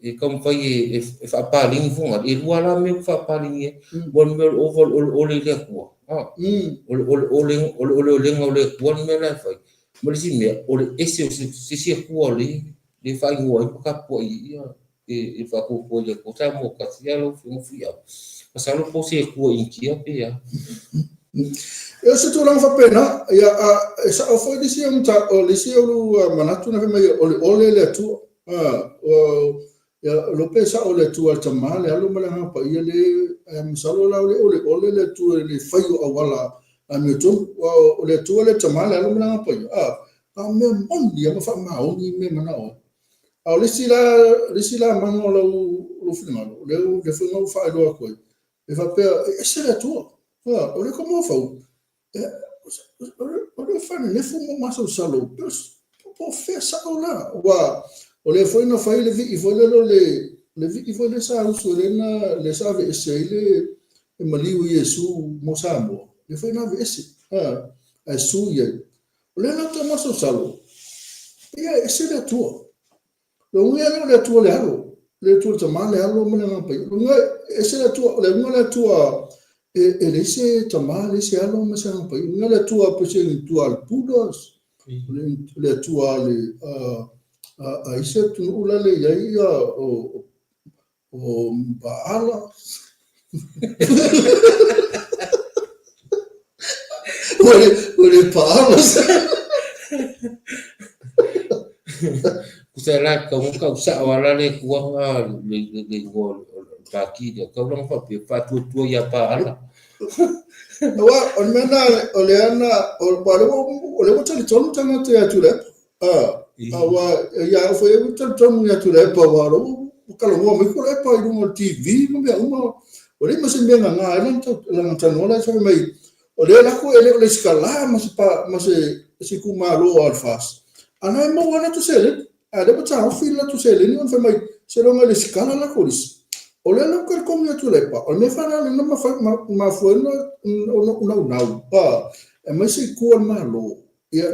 e taumafai e faapaleni foga, e lua lava la mea e faapaleni ai, mo le mea o le oleole i le Atua, o le oleolega o le Atua le mea la e fai, Ma le isi mea, o le ese o se isi Atua o lea e faaigoa ai ma tapuai ai e faatuatua i le Atua Samoa tasi a lau Afioga Fuiava. Masalo po o se Atua Initia pe a. E o se tulaga faapena, ia, a, e sao foi le isi o le isi o lou manatu na fai mai o le ole le Atua. A, o, Ia, o pe sao le Atua le Tama, le Alo ma le Agaga Paia le, ae masalo la o le ole ole le Atua i le fai o auala amiotonu. Aua o le Atua le Tama, le Alo ma le Agaga Paia, a, a o mea moni lava ma faamaoni mea e manao ai. A o le isi la, le isi la mana o lau, lou finagalo, o lea, lea foi na ou faailoa atu ai, e faapea, e ese le Atua. A, o le mafaufau, O le faanenefu ma masalosalo po o fea sao la. Aua o lea foi na fai le vii foi lele o le le vii foi lea sa usu lea na lea sa aveese ai le le maliu o Iesu mo Samoa, lea foi na aveese ae su i ai. O lea la ou te masalosalo, pei e ese le Atua. Lona uiga e le o le Atua le Alo, le Atua le Tama, le Alo ma le Agaga Paia. Lona uiga e ese le Atua, o le uiga o le Atua e leai se Tama, leai se Alo ma se Agaga Paia. Lona uiga le Atua pei se Atua a le Buddha, o le Atua a le a isi atunuu la le i ai ia o o Baala. O le Baala. Tusa la tau tau sao ala le tuaga le le igoa o le pati lea tau lana faapea faatuatua ia Baala. Aua o le mea na o lea na o o lea ua talitonu tagata ia Tuilaepa. Aua ia au foi ua talitonu ia Tuilaepa aua o lea ua talanoa mai Tuilaepa i luga o le TV ma mea uma. Ua leai ma se mea gaga ai lana talanoa la e fai mai o lea lako e le o lesitala ma se ma se se itumalo a le FAST. A na e maua lava latou seleni. A o lea ua taofi le latou seleni ona fai mai seiloga e lesitala latou lisi. O lea la ua talitonu ia Tuilaepa, o le mea faalala lena ma mafua ai ona naunau aemaise i tua o le Malo Ia,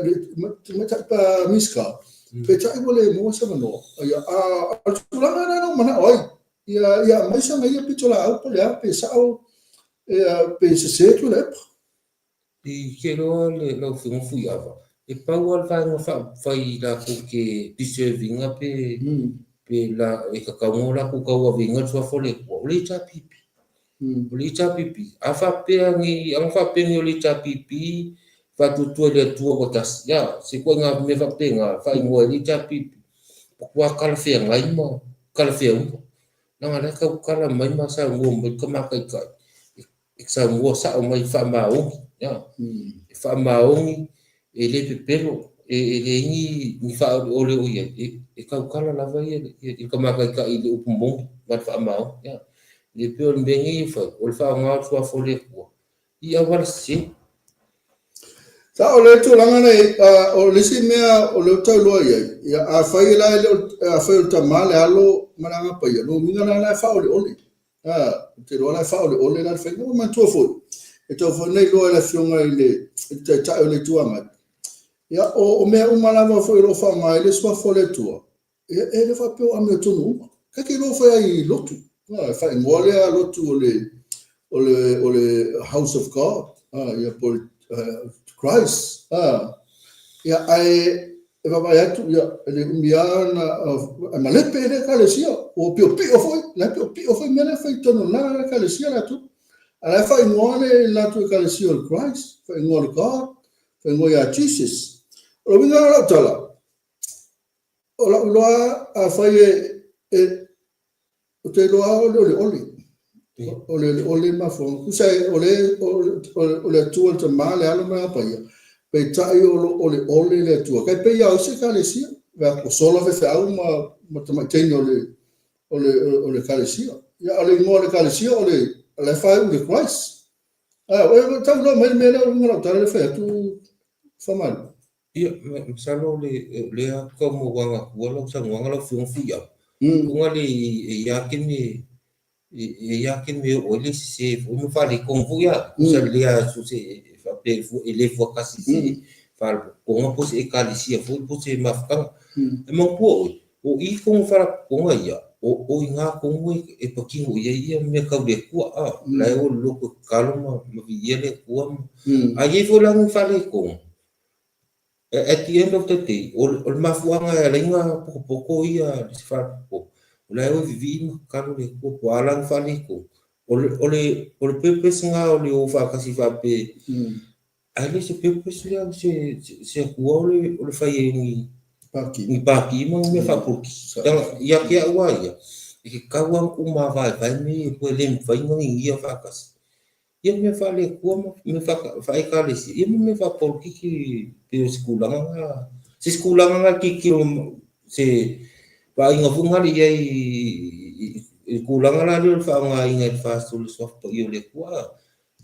tamaitai pa Minisita, peitai ua le maua se avanoa. Ia, a o le tulaga lena na ou manao ai, ia, ia aumai sana ia pitolaau po o le a, pe sao, ia, pe sese Tuilaepa. I te iloa le lau Afioga Fuiava, e pau lava le vaega faaupufai latou te deserve ina pe pe la e tatau ona latou tauaveina le suafa o le Atua, o le HRPP. O le HRPP, a faapea nei, ana faapea nei o le HRPP faatuatua i le Atua ua tasi, ia, se ituaiga mea faapena, faaigoa ai le HRPP, matua talafeagai ma talafeauga. Leaga o la e tautala mai ma saunoa mai le Tama Taitai. e saunoa sa'o mai faamaoni, e faamaoni, e le pepelo, e leai ni faaoleole o i ai, e tautala lava ia le tama taitai i le upu moni ma le faamaoni. E le pei o le mea nei e fai, o le faaaoga o le Suafa o le Atua i auala sese. Sa'o le tulaga nei, o le isi mea o lea ou te tau iloa i ai, ia afai la e le o, afai o le Tama, le Alo ma le Agaga Paia, lona uiga la la e faaoleole. Ou te iloa la e faaoleole la le faiga. Ua manatua foi, e tatau foi ona iloa e le Afioga i le Taitai o le Itu Agai, ia, o mea uma lava foi o lo o faaaoga ai le Suafa o le Atua, ia, e le faapea o amiotonu uma. Tatou te iloa foi ai i lotu, e faaigoa lea lotu o le, o le, o le House of God, ia, po o le Christ. Ia, ae e vaavaai atu, ia, e le umi lava ona e malepe le Ekalesia, ua piopio foi, la e piopio foi mea la e fai i totonu o lena Ekalesia latou. A la e faaigoa le latou Ekalesia o le Christ, faaigoa o le God, faaigoa ia Jesus. O le uiga o lau tala, o lau iloa afai e Ou te iloa o le oleole. O le oleole mafuaaga. Tusa o le, o le Atua le Tama, le Alo ma le Agaga Paia, peitai o lo oleole le Atua. Tai pei lava o isi Ekalesia, ua sola faifeau ma tamai teine o le, o le, o le Ekalesia. Ia, a o le igoa o le Ekalesia o le, o la e faaiu i le Christ. A, e tau iloa mai le mea lea o luga o lau tala lea e fai atu, Faamalie. Ia, masalo o lea tau mauaga atua lau saunoaga lau Afioga Fuiava, ona le e i a ke me e i a ke me oo ai le sese foi ma faaletonu foi a, tusa le a so se faapea e le fuatasi i se faalapotopotoga po o se ekalesia foi po o se mafutaga. E manatua oe, o i tonu faalapotopotoga ia, o i ina tonu e patino i ai ia mea tau le Atua, a, la e o i le lotu e tatalo ma viia le Atua ma, a i ai foi la ni faaletonu, At the end of the day, o le mafuaaga e ala ai ona potopoto ia se faalapotopotoga, o la e o e vivii ma tatalo le Atua po o a lana faaletonu. O le, o le, o le purpose lena o le o faatasi faapea, ae le o se purpose lea o se, se Atua o le, o le fai ai o ni, ni pākī ma ni mea faapolokiki. Leaga ia te au lava ia, e tatau lava ona tuumavaevae mea ia e lua, e le mafai ona gigia faatasi. Ia mea faale-Atua ma mea faa-Ekalesia, ia ma mea faapolokiki pei o se tulaga lena, se isi tulaga lena e tilotilo se vaaiga foi lena i ai i le tulaga la lea o le faaaogaina e le FAST o le Suafa Paia o le Atua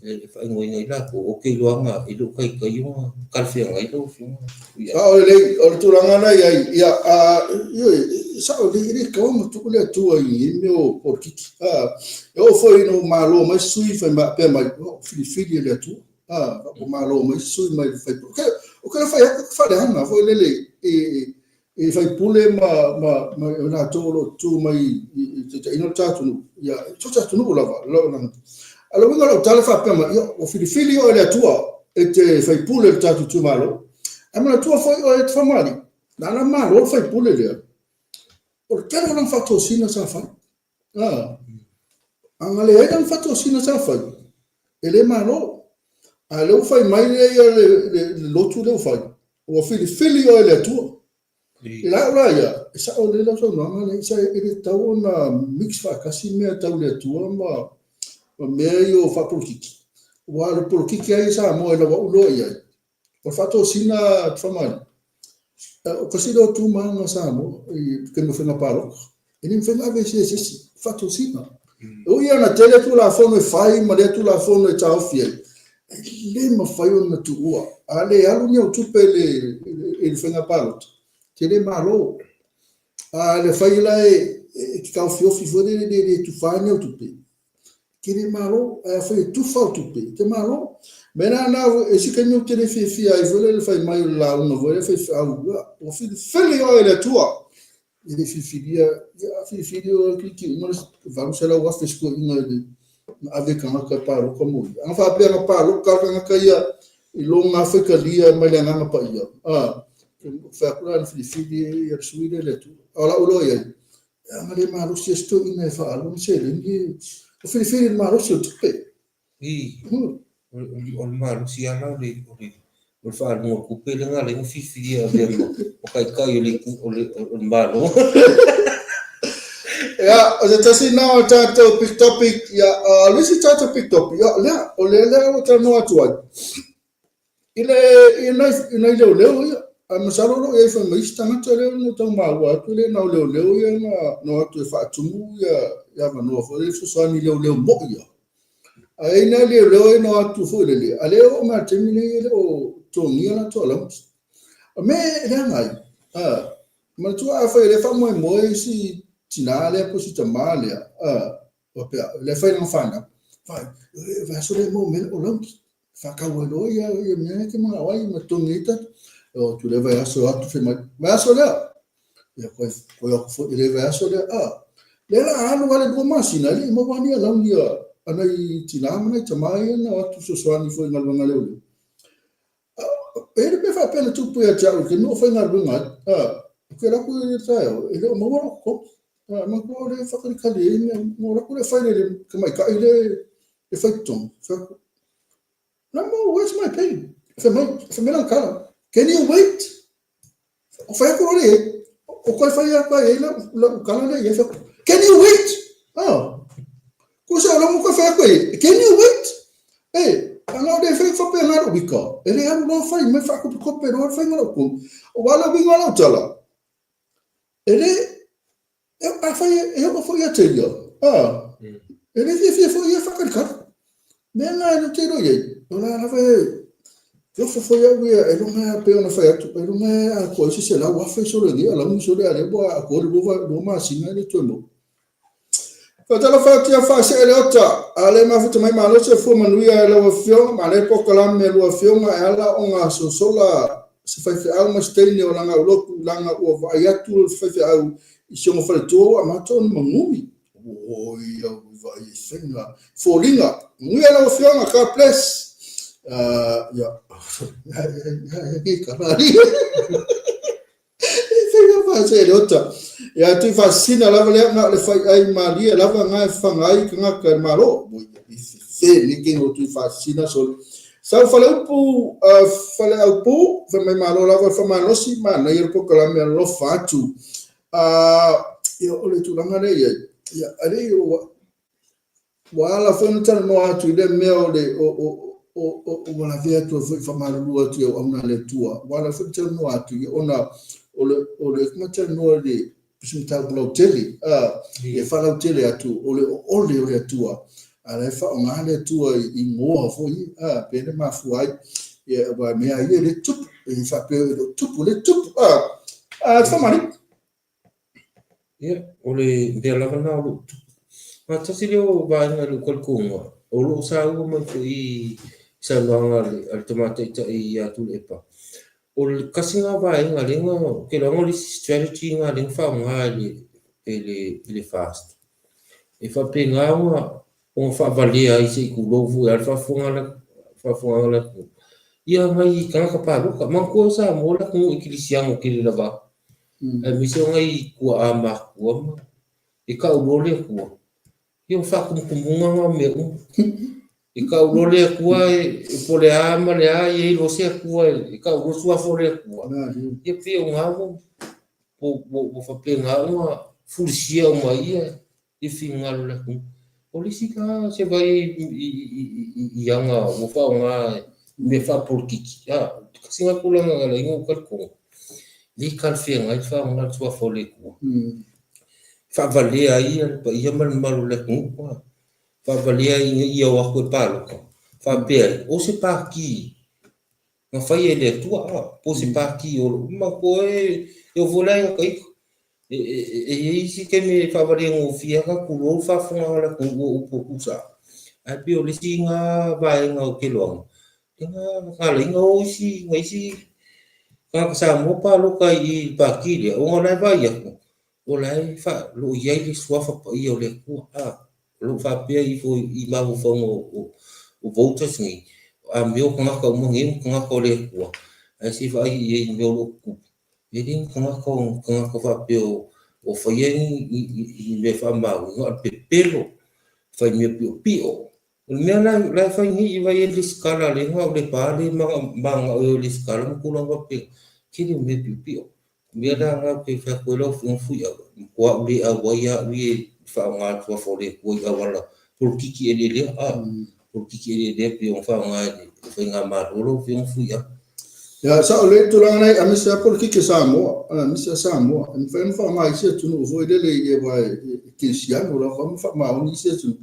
e faaigoaina ai latou, ou te iloaina e le o taitai ona talafeagai lau Afioga. Sao lelei, o le tulaga lena e i ai, ia, ioe, e sao lelei, e le tatau ona tuu le Atua i nei mea o polokiki. E oo foi ina ua malo mai se sui fai faapea mai, ua filifili e le Atua. Ua malo mai se sui mai le faipule. Ou te le fai atu, ou te faaleaga foi lele i i faipule ma ma ma i latou o lo o tu mai i taitaiina lo tatou atunuu, ia, so o se atunuu lava. A o le uiga o lau tala faapea mai, ia, ua filifili oe e le Atua e te faipule i le tatou itumalo. Ae manatua foi oe e te famalii, na ala malo le faipule lea, o le tele o lana faatosina sa fai. A na leai lana faatosina sa fai, e le malo. A o lea ua fai mai lea ia le lotu lea ua fai, ua filifili oe e le Atua. I lau la ia, e sao lelei lau saunoaga lea, sa e le tatau ona mix faatasi mea tau le Atua ma mea ia o faapolokiki. Aua o le polokiki lava ia Samoa e lau au loa i ai, o le faatosina Faamalie, o tasi lea o tu ma aga a Samoa i taimi o faiga palota. E le mafai ona ave se isi faatosina. E ui lava ina tele Tulafono e fai ma lea Tulafono e taofi ai, e le mafai ona tuua. A le alu ni au tupe i le faiga palota, e te le malo. A le fai la e te taofiofi foi lele e le tufa ni au tupe, e te le malo. Ae afai e tufa au tupe, e te malo. Mea la na, e isi taimi ou te le fiafia ai foi lele fai mai o le lauga foi lea faifeau, ua filifili oe e le Atua. E le filifilia, ia filifili o kiliki uma le 800,000 se toeaina i le na ave tagata e palota mo ia. Ana faapea na palota le tagata ia i lona faitalia mai le Agaga Paia, a, fai atu la na filifili ia le sui lea le Atua. A o lau iloa i ai, ana le malosi ai se toeaina e faaalu ni seleni, o filifili i le malosi o le tupe. I, o le malosi lava la o le, o le, o le faaaluga o le tupe lea na ala ai ona filifilia e avea ma taitai o le, o le, o le Malo. E Ia, o se tasi lena o tatou big topic, ia, o le isi tatou big topic, ia, lea, o lea lea ua talanoa atu ai, i le, i nai, i nai leoleo ia, ae masalo o lo o i ai foi ma isi tagata lea na tau maua atu le na o leoleo ia na, na o atu e faatumu ia, ia avanoa foi lea e fesoasoani i leoleo moi ia. Ae i ai nai leoleo ia na o atu foi lele, a lea e oo mai lava i le taimi nei e le o totogia latou allowance. O mea e leaga ai, a, manatua afai o lea e faamoemoe si tinā lea po o si tamā lea, a, faapea, o lea e fai lana fanau, fai, e vaiaso lea e maua mai ai lau allowance, faatau ai loa ia, ia mea e te manao ai ma totogi ai tatou. E o atu i le vaiaso, o atu fai mai, vaiaso lea, ia koe, koe atu foi i le vaiaso lea, a, lea la alu lava le 2 masina, e le i maua ni alauni a, a nai tinā ma nai tamā ia na o atu fesoasoani foi i galuega leoleo. E i ai le mea faapea na tupu ia te au i le taimi o faigaluega ai, ou te alu atu i le taeao, e le o maua lou totogi. Manatua o lea e faakalikali ai mea uma. Ona ou alu atu lea fai i le tamaitai lea e fai totogi, fai atu, Namo, where's my pay? Fai mai, fai mai lana tala, Can you wait? O fai atu loa lea i ai, o toe fai atu ai i ai lau tala lea i ai, fai atu, Can you wait? Ah, Tusa o lea ua toe fai atu ai, Can you wait? E, ana o le fai faapena lou wika, e le alu loa fai mai faakopikope loa le faiga o lau tonu. Aua le uiga o lau tala, e le, e, afai e oo foi ia te ia, a, e le fiafia foi ia faakalikali. Mea na e te iloa i ai, o la lava e, e ofo foi au ia, e luga e pei ona fai atu, e luga e atoa ai se 100,000 sole nei, alauni sole a lea ua atoa le 2 masina e le toe maua. Faatalofa atu ia Faasee Leota, a le mafuta mai malo soifua manuia e lau Afioga, ma le polokalame a lua Afioga e ala ona sosola se faifeau ma se teine o lana ulotu lana ua vaai atu le faifeau i si ona faletua ua amata ona magumi. Oi au i vaai ai faiga foliga. Manuia lau Afioga, God bless. Ia, Faiga faasee Leota. Ia tui faasina lava lea na o le fai ai malie lava na e faga ai tagata e le Malo. Oi, e fefe nei kei o tui faasina sole. Sau Faleupu, Faleaupu, fai mai malo lava le faamalosi, manaia le polokalame alofa atu. Ia o le tulaga lea i ai, ia alii ua Ua ala foi ona talanoa atu i lea mea o le o o o o ua lavea atu ai foi faamalulu atu i auauna a le Atua. Ua ala foi ona talanoa atu ia ona o le o le ma talanoa i le se mataupu lautele, a e faalautele atu o le oole o le Atua. A la e faaaoga le Atua i igoa foi, a pe le mafua ai. Ia aua mea ia le tupu, e faapea e le o tupu, le tupu, a a te faamalie. Ia, o le mea lava lena o lo o tupu. Ma tasi lea o vaega i lou talitonuga, o lo o saua mai foi i saunoaga a le Tama Taitai ia Tuilaepa, o le tasi lena vaega lea na, ou te iloa o le isi strategy lena lea na faaaoga e le FAST. E faapena ona ona faavalea ai se i tulou foi a le faafofoga a le atunuu ia nai tagata palota. Manatua o Samoa le atunuu ekilisiano tele lava, aemaise o nai tuaa matutua ma e tau loa le Atua, ia o faatumutumuga na o mea uma. E tau loa le Atua e po o le a ma le a, ia e i ai loa se Atua e tau loa le suafa o le Atua. Ia pei o na ua faapena ona fulisia uma ai ia i finagalo o le atunuu. O le isi la se vai i aga ua faaaoga i mea faapolokiki, a, tasi lena tulaga na ala ai ona ou talitonu, le talafeagai le faaaoga o le suafa o le Atua. Faavalea ai le paia ma le mamalu o le atunuu, a, faavalea ai ina ia o atu e palota, faapea ai, o se pati na faia e le Atua, a, po o se pati o lo o manatua e oo foi la ia ita, E i ai isi taimi e faavalia gofie ai ka tulou le faafofoga a le atunuu o upu e tusa ai. Ae pei o le isi lena vaega o keloaga, lea na ala ai ona o isi nai isi tagata Samoa palota i le Pati lea, ona o la e vaai atu, o la e o lo o i ai le suafa paia o le Atua. A, o lo o faapea ifo i mafaufauga o voters nei, a mea o tagata uma nei o tagata o le Atua, ae se i vaai i ai i mea o lo o tutupu. E le ni tagata o ni tagata faapea o faia ni mea faamaoni, na o le pepelo, fai mea piopio. O le mea la e fai nei i vai ai le lesitala lea na o Lepa lea e mananao e o e lesitala ma tulaga faapena, tele o mea piopio. O le mea la lena ou te fai atu ai lau Afioga Fuiava, matua ou le auai lava au ia i faaaoga le Suafa o le Atua i auala polokiki eleelea, a, polokiki eleelea pei ona faaaoga e le Faigamalo lau Afioga Fuia. Ia, sao lelei le tulaga lea, aemaise lava polokiki a Samoa, aemaise lava Samoa. E mafai ona faaaoga e isi atunuu foi lele aua e kerisiano lava ma faamaoni isi atunuu.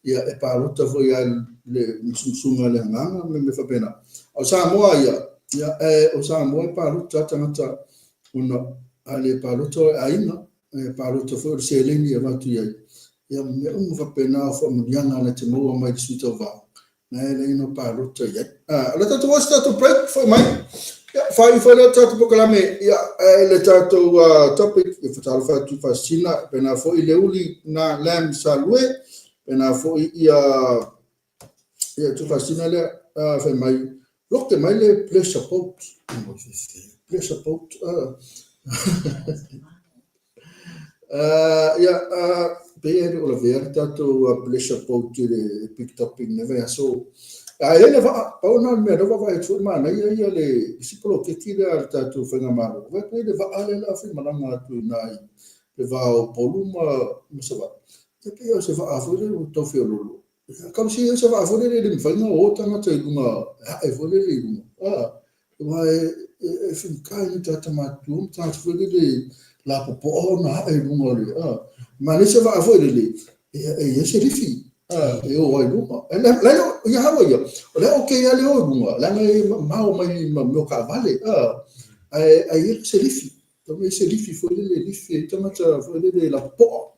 Ia, e palota foi lava i le musumusuga a le agaga ma mea faapena. A o Samoa ia, ia, o Samoa e palota lava tagata ona a le palota o le aiga, e palota foi o le seleni e avatu i ai. Ia, ma mea uma faapena o faamanuiaga na te maua mai i le sui tauva, na e leai no palota i ai. Ah, o le tatou o se tatou break, foi mai. Ia, faaiu foi lea o le tatou polokalame, ia, e le tatou topic, ia fatalofa atu i Faasisina, pena foi le uli na Lam Salue, pena foi ia, ia tu Faasisina lea, fai mai, lote mai le pleasure boat. Pleasure boat. Ia, pei e le o lavea le tatou pleasure boat i le big topic i lenei vaiaso. Ae i ai le vaa, pau lena o le mea lea ua vaavaai atu foi manaia ia le isi poloketi lea a le tatou faigamalo. Vaai atu ai le vaa lea o le a faimalaga atu i ina i le va o Upolu ma Savaii. E pei o se vaa foi lea ua tau feoloolo. Tau se se vaa foi lele e le mafai ona o tagata i luga, e ae foi lele i luga. Aua e faigata i ni tagata matutua ma tagata foi lele lapopoa ona ae i luga o le, manaia se vaa foi lele e i ai se lifi e o ai i luga. Ia hau ia, o lea okay lava le o i luga, leaga e mamao mai ma mea o taavale, ae i ai se lifi. Tau i ai se lifi foi lele e lifi ai tagata foi lele lapopoa,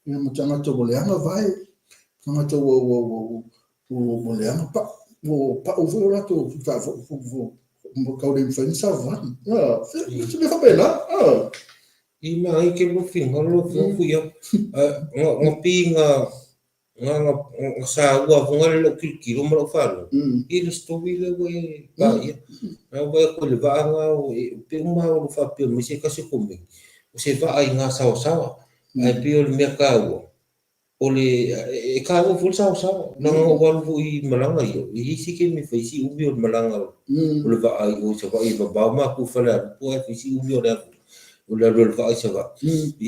ia ma tagata ua leaga vae, tagata ua leaga pau, ua pau foi o latou tau le mafai ona savali. Se mea faapena. I ma ai ke lo finagalo lau Afioga Fuia, na pei na na saua foi le lau tilotilo ma lau faalogo i le story lea ua e paia. Na ou vaai atu i le vaa na pei uma lava o lo o faapea mai se tasi o komeni, o se vaa i gasaosaoa. Ae pei o le mea taua, o le e taua foi le saosaoa. Leaga na ou alu foi i malaga ia, e i ai se taimi e fai si umi o le malaga o le vaa i o i Savaii e mamao matou i Falealupo ae fai si umi o le alu o le alu o le vaa i Savaii. I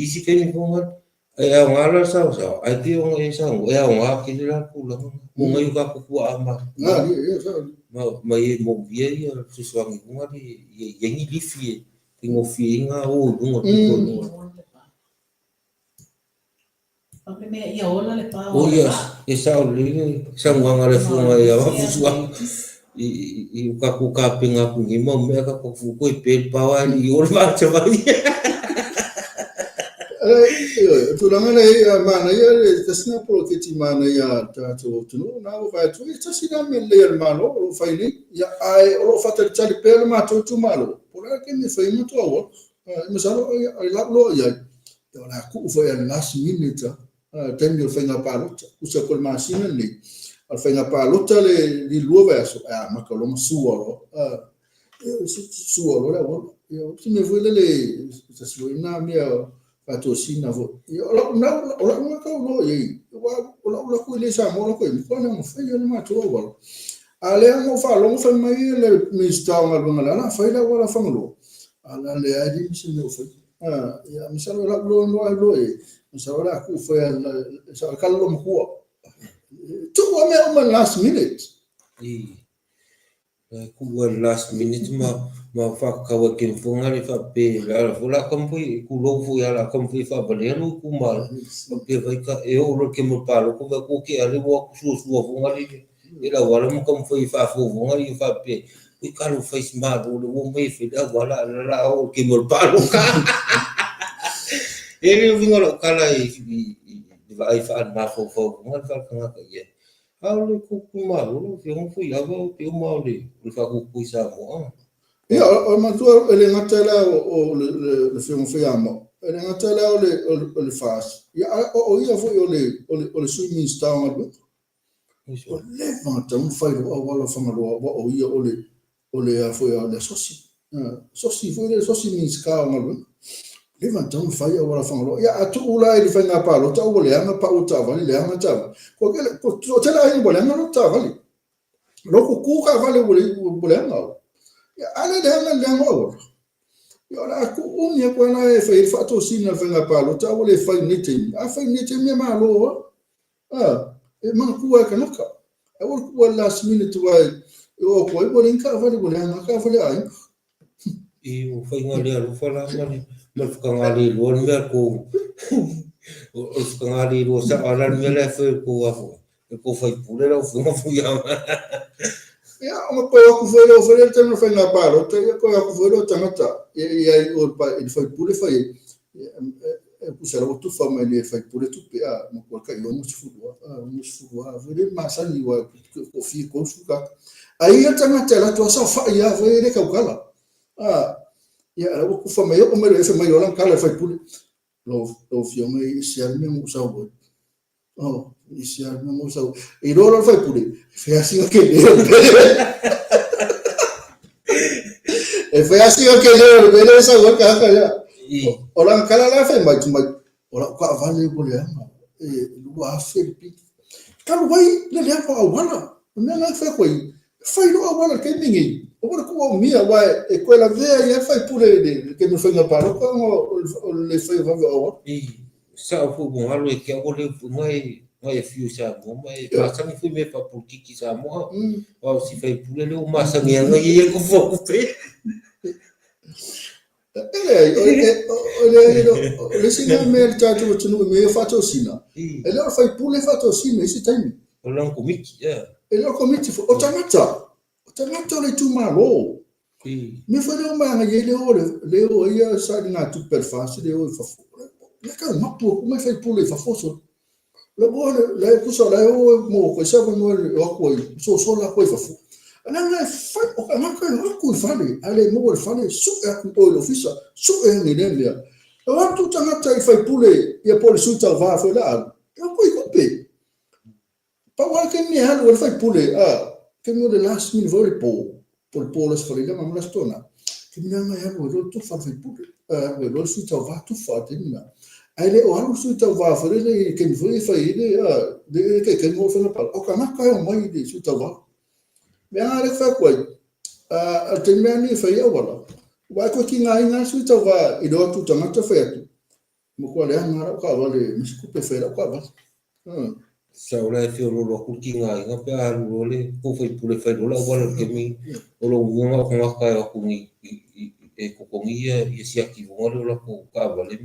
isi taimi foi na e aoga la le saosaoa, ae pei ona e saunoa, e aoga tele la le tulaga lena mo nai o tatou tuaa ma e moomia ia fesoasoani foi lea ia i ai ni lifi e faigofie ai ona o i luga o le pito i luga. O ia, e sao lelei le saunoaga a le Afioga ia Fusuaga i o tatou tapena atu i nei mau mea tatou fu toe pe le pao ae le i o le vaa Savaii. Ioe, o tulaga lea e manaia le tasi lena poloketi manaia a le tatou atunuu na ua vaai atu e tasi lena mea lelei a le Malo o lo o fai nei, ia, ae o lo o faatalitali pea le matou itumalo po o le a le taimi e fai ai matou auala. Masalo e lau loa i ai, o le a tuu foi i le last minute a, taimi o le faiga palota. Tusa ko le masina lenei, o le faiga palota le 2 vaiaso, e amata loa ma sua loa. Sua loa le auala. Ia, o se mea foi lele, se tasi foi lena mea faatosina foi. Ia, o lau na tau loa i ai, aua o lau alu atu i le Samoa alu atu i matua na mafai le matou auala. A lea na ou faalogo fai mai le Minisita o Galuega lea, o le a fai le auala Fagaloa. A la leai leai ma se mea o fai. Ia, masalo lau loa loa loa i ai, masalo o le a tuu foi a kala lo matua. Tuu a mea uma last minute. E tuu ai le last minute ma ma faatatau ai kemu foi lena le faapea le ala foi o le a taumafai e tulou foi lava o le a taumafai e faavalea lou itumalo. Faapea vai ta e oo loa i le kemu o le palota vaai atu ua tea lea ua o atu suasua foi lea i le auala ma taumafai e faafou foi lea faapea oi talofa e si malo lea ua omai e fai le auala ae o le a oo i le kemu o le palota. E le uiga o lau tala i le vaai faale-mafaufau foi lea faale-tagata i ai. A o le kukui malo lau Afioga Fuiava o te uma o le faakukui Samoa. Ia, o matua e le gata la o le Afioga Fuiamo, e le gata la o le FAST, ia, a o ia foi o le Sui Minisita o Galuega. Ua leva ona tatau ona fai loa auala o Fagaloa, aua o ia o le a foi o le asosi. Sosi foi le sosi Minisita o Galuega. Leva ona tatau ona fai auala o Fagaloa. Ia, a tuu la i le faiga palota ua leaga pau o taavale, leaga taavale. Ko tele aiga ua leaga loto taavale. Loko ku taavale ua leaga. Ia, a le leaga le leaga o auala. Ia, o le a tuu umi atu lava la e fai ai le faatosina o le faiga palota, a ua le fai i lenei taimi. A fai i lenei taimi e malo lava. A, e manatua e kanaka. Aua le tuua i le last minute aua e oo atu ai ua leai ni taavale, ua leaga lava taavale a aiga. I ua faiga le alofa la ma le ma le fakaga-le-iloa le mea kou o le fakaga-le-iloa sao lava la le mea la e fai e le tou afua e tou faipule lau afioga Fuiava. Ia, ona toe o atu foi lea, foi lea le taimi o le faiga palota, ia toe o atu foi lea o tagata i ai o le faipule fai ai. E tusa la ua tufa mai le faipule tupe a matua tai 60 a 60 a foi le masani ua toafia 30 tagata. Ai ia tagata e latou saofai lava foi e le tautala. A ia la ua tufa mai oo mai loa fai mai o lana tala i le faipule. Lau afioga e ese lava le mea na ou sau ai. Oh, ese lava le mea na ou sau ai. E iloa loa le faipule, e fai lava sina tele o le mea. E fai lava sina tele o le mea lea e sau ai le tagata lea. O lana tala la fai mai, mai, o lau taavale ua leaga, e 2000 le pili. Talu ai le leaga o auala. O le mea lena e fai atu ai, fai loa auala i le taimi lenei, aua le tuuaumia, aua e toe lavea ai lava le faipule i le taimi o le faiga palota ona o le le faia vave o auala. I sao foi ua galo e te au le upu ngai ngai afio i Samoa ma e masani foi mea faapolitiki i Samoa. Aua o si faipule lea ua masani ai ngai ia kufa kupe. E leai, o le isi lena mea i le tatou atunuu i mea ia o faatosina, e le o le faipule e faatosina i isi taimi. O lana komiti, yeah. E le o le komiti foi, o tagata, o tagata o le itumalo. Mea foi lea ua manaia ai le o, le o ai ia sailigatupe a le FAST le o i fafo. Le tau mapu atu mai faipule i fafo solo. La ua la e tusa la e o mo ko se avanoa e o atu ai, sosola atu ai i fafo. Leaga e fai, o tagata e o atu i fale, a le maua i le fale, sue atu o i le ofisa, sue ane i lea mea. E o atu tagata i faipule, ia po o le sui tauva foi la alu, e o atu i tupe. Pau lava le taimi e alu ai le faipule, a, taimi o le last minute foi o le po, po o le po o le Aso Faraile ma le Aso Toonai, taimi lena e alu ai loa le tufa a le faipule, alu ai loa le sui tauva tufa i le taimi lena. Ae le o alu le sui tauva foi lele i le taimi foi e fai ai le, a, le taitaiga o le faiga palota, o tagata e omai i le sui tauva. Mea lena lea e fai atu ai, a, o le taimi lava lenei e fai ai auala, aua e toe tigaina lava le sui tauva i le o atu o tagata fai atu, Matua leaga lava lau taavale, ma se tupe e fai ai lau taavale. Sa o la e feoloolo atu le tigaina pe a alu loa le tou faipule e fai loa le auala i le taimi o lou uiga o tagata e o atu nei e totogi ia siaki i luga lea o latou taavale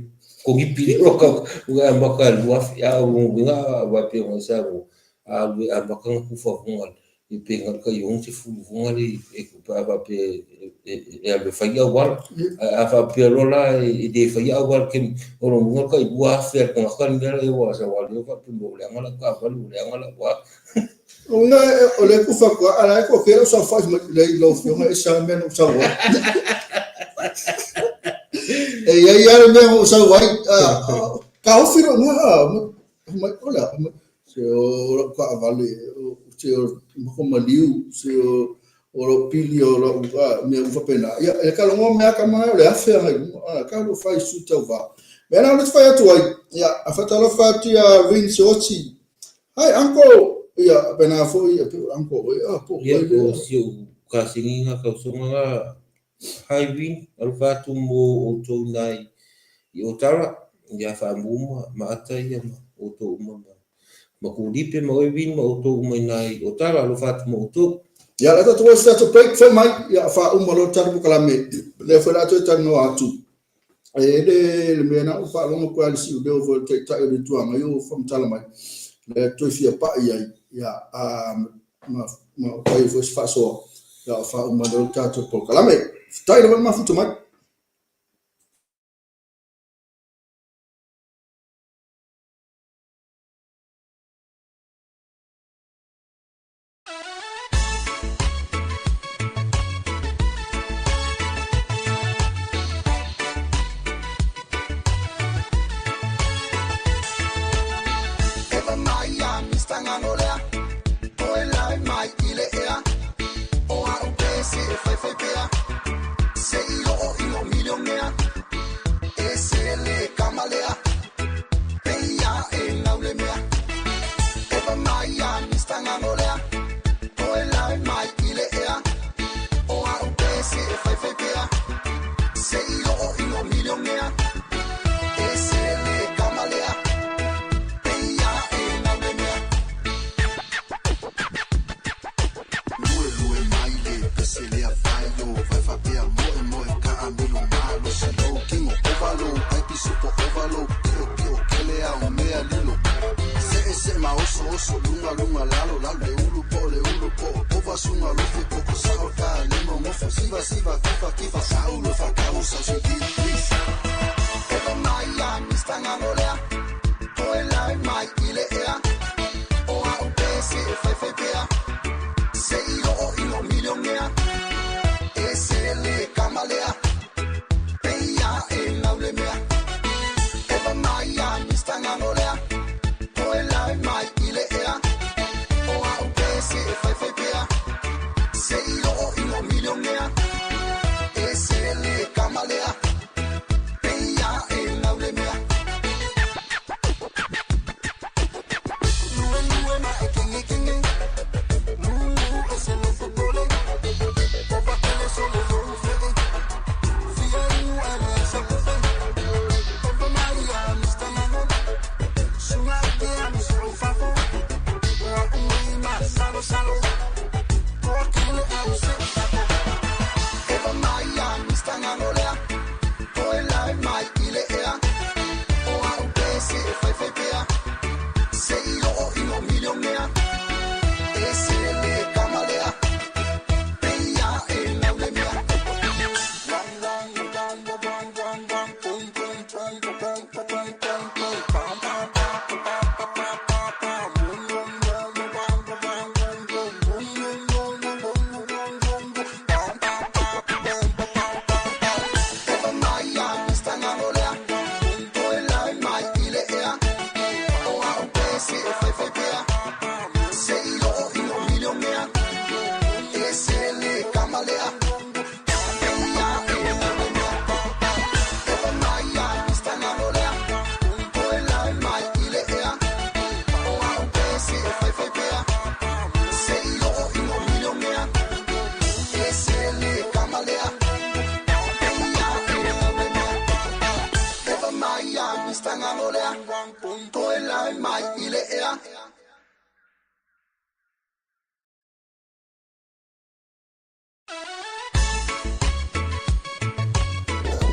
totogi pili o latou e amata i le 2000 a o lona uiga aua e pei ona e saunoa a alu e amata ona tufa luga e pe na o le tai 60 foga le pe a faapea e alu e fai auala. Ae a faapea loa la e le faia auala i le taimi, o lona uiga o le tai 2000 a le tagata le mea la e ua saogalemu faapea mai ua leaga lau taavale, ua leaga lau a. Ona o lea e tufa atu lava, a o la e toatele lau saofai mai i lau Afioga, e ese lava le mea na ou sau ai. E i ai lava le mea na ou sau ai, taofi lou igoa, mai, o le a, se o lau taavale, se o mako maliu, se o lau pili, o lau mea uma faapena. Ia, e talanoa mai lava tama o le afe agai i luga, a, talu fai sui tauva. Mea la o lea e fai atu ai, ia, a faatalofa atu ia Vince Oti. Hi, uncle! Ia, pena foi, ia, pe uncle oe, a, po oe lea. Ia, o si ou kasini nga tausoga nga, hi Vin, alofa atu mo outou nai i Otara, ia faamu ma maata ia ma outou uma ma ma Kulipe ma oe Vin ma outou uma ina i Otara, alofa atu mo outou. Ia, le tatou se tatou break foi mai, ia faauma loa le tatou polokalame, lea foi o le a toe talanoa atu. E le le mea na ou faalogo atu ai le siuleo foi o le Taitai o le Itu Agai o faamatala mai, lea toe fia pai ai, ia, a, ma, ma fai foi se faasoa, ia, faauma loa le tatou polokalame. Faafetai lava le mafuta mai.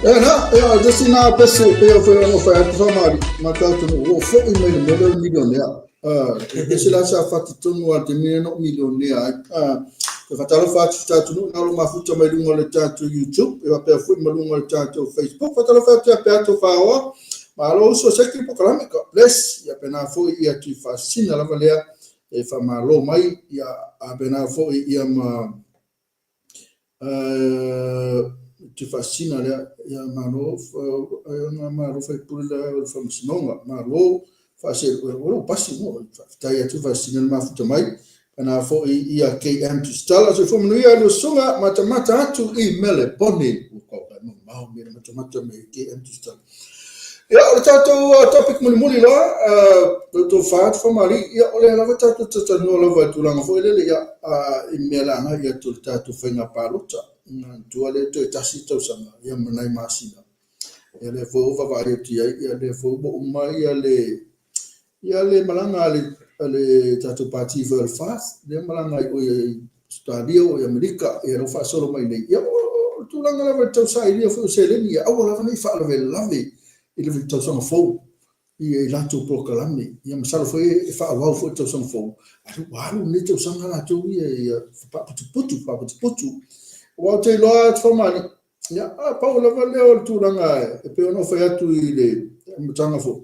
E na, e a tasi na pese e pei o whai ono whai atu whamari, ma tātou no, o fo'i mai le mele o milionea. E pese la sa whati tonu a te mea no milionea. Te whatalofa atu tātou no, nalo mafuta mai lunga le tātou YouTube, e wapea fo'i ma lunga le tātou Facebook. Whatalofa atu a peato whaoa, malo uso seki pokalame, God bless, ia pena fo'i ia tui whasina lava lea, e whamalo mai, ia a pena fo'i ia ma te faasina lea, ia malo, ia malo faipule lea o le faamasinoga, malo faaselu, o lou pasi mo, faafetai atu faasina le mafuta mai, kana foi ia KM Tusitala, soifua manuia le usuga, matamata atu i Melepone, ua kauka mamao me le matamata me KM Tusitala. Ia, o le tatou topic mulimuli loa, tatou fa atu famalii, ia, o lea lava tatou talatalanoa lava i tulaga foi lele, ia, i mea la agai atu i le tatou faiga palota, manatua lea toe tasi tausaga, ia, ma nai masina. Ia, lea foi ua vaavaai atu i ai, ia, lea foi ua uma ia le, ia le malaga a le, a le tatou pati foi o le FAST, lea malaga ai oi i Ausetalia o i Amerika, ia lea ua faasolo mai nei. Ia, o le tulaga lava i le tausailia foi o seleni, ia aua lava ne i faalavelave i le tausaga fou i latou polokalame. Ia masalo foi e faaauau foi i le tausaga fou, a ua alu lenei tausaga latou ia, ia faaputuputu, faaputuputu. Aua ou te iloa atu faamalie, Ia, a pau lava lea o le tulaga e pei ona ou fai atu i le amataga foi,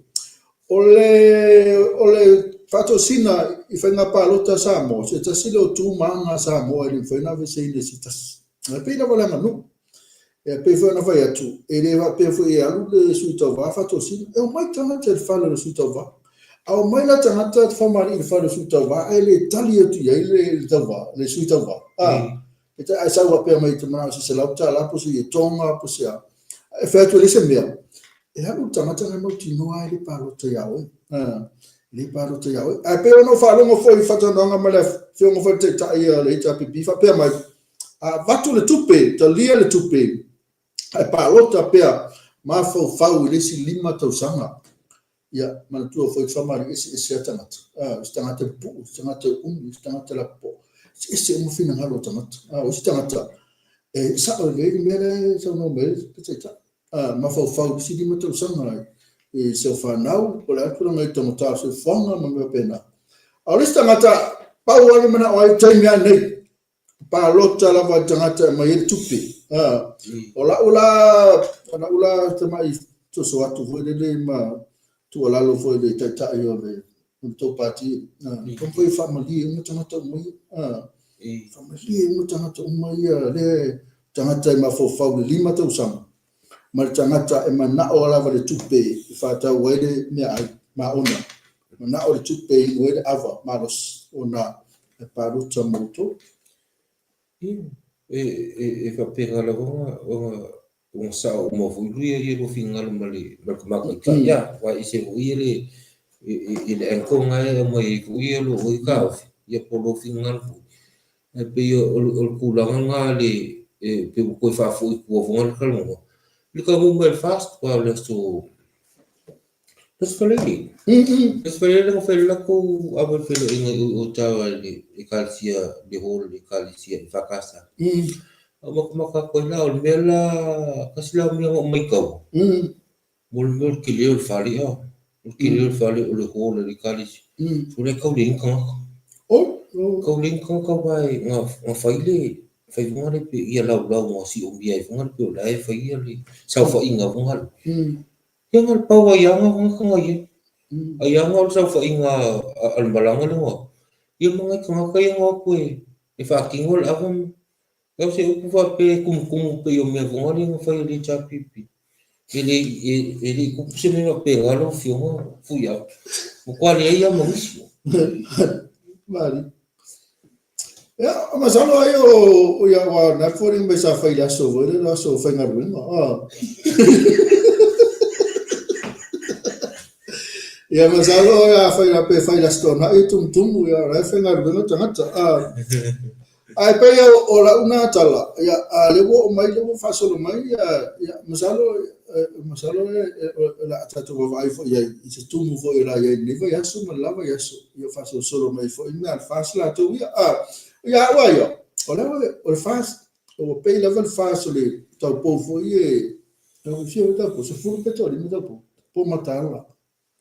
o le, o le faatosina i faiga palota a Samoa, se tasi lea o tu ma aga a Samoa e le mafai ona aveeseina e se tasi. E pei lava o le aganuu. E pei foi ona fai atu, e le faapea foi e alu le sui tauva faatosina. E omai tagata i le fale o le sui tauva. A omai la tagata famalii i le fale o le sui tauva ae le tali atu i ai le tauva, le sui tauva. A, E te ai sau faapea mai te manao se $100 po se tonga po se a. E fai atu e leai se mea. E alu le tagata na mautinoa ai le palota ia oe. Le palota ia oe. Ae pei ona ou faalogo foi i faatalanoaga ma le afioga foi le taitai a le HRPP faapea mai, a avatu le tupe, talia le tupe, ae palota pea mafaufau i le isi 5 tausaga. Ia, manatua foi faamalie eseese a tagata. A, o se tagata pupuu, o se tagata umi, o se tagata lapopoa. Eseese uma finagalo o tagata. A o isi tagata, e sa'o lelei le mea lea e saunoa mai ai le Taitai. A mafaufau i le isi 5 tausaga i si au fanau, po o le a le tulaga i taugata o le soifuaga ma mea faapena. A o le isi tagata, pau lava le manao ai i le taimi lava lenei, palota lava i le tagata e aumai ai le tupe. O lau la, o lau la tamai soso atu foi lele ma tuualalo foi i le taitai o le tou pati, taumafai e faamalie uma tagata uma ia. Faamalie uma tagata uma ia, le tagata e mafaufau i le 5 tausaga, ma le tagata e manao lava le tupe e faatau ai le meaai maona, manao le tupe e inu ai le ava malosi ona e palota mo outou. E faapena lava ona sao uma foi luia ia lua finagalo ma le tamaitai ia, aua e ese foi le i le angle na e aumai ai foi ia lou oi taofi, ia po o lou finagalo foi. Ae pei o le tulaga lena le e pei ua toe faafoi i tua foi le talanoa. I le taunuu mai o le FAST, aua o le aso Aso Faraile. Aso Faraile na fai ai le latou ava i le feiloaiga i Otawa i le ekalesia, le hall i le ekalesia EFKS. A ou matamata atu ai la, o le mea la, tasi la o mea na ou maitaua, mo le mea o le tele o le fale, a, o le tele o le fale o le hall a le ekalesia. So la e tau leai ni tagata. Tau leai ni tagata aua na fai le fai foi lea pe ia laulau na siomia ai foi lea pei o la e fai le saofaiga foi lea. Ia na o le pau aiaga tagata na i ai. Aiaga o le saofaiga a le malaga lea na ia ma nai tagata ia na o atu e faatino le ava ma O se upu faapea e tumutumu pei o mea foi lea na fai e le HRPP. E le e le i tupu se mea faapena lau Afioga Fuiava. Matua leai lava ma nisi. Mali. Ia, masalo ai o ia aua na foliga mai sa fai i le aso foi lele, aso faigaluega. Ah. Ia masalo a fai la pe fai le Aso Toonai e tumutumu ia o la e faigaluega tagata. Ah. Ae pei o lau na tala, ia, a lea ua oo mai, lea ua faasolo mai, ia, ia, masalo, masalo o le a tatou vaavaai foi i ai i se tumu foi o le a i ai i lenei vaiaso ma le la vaiaso, ia faasolosolo mai foi mea a le FAST latou ia. A, ia au lava ia, o le, o le FAST, ua pei lava le FAST o le taupou foi e, fia foi taupou, 10 pe 15 taupou, po mataala.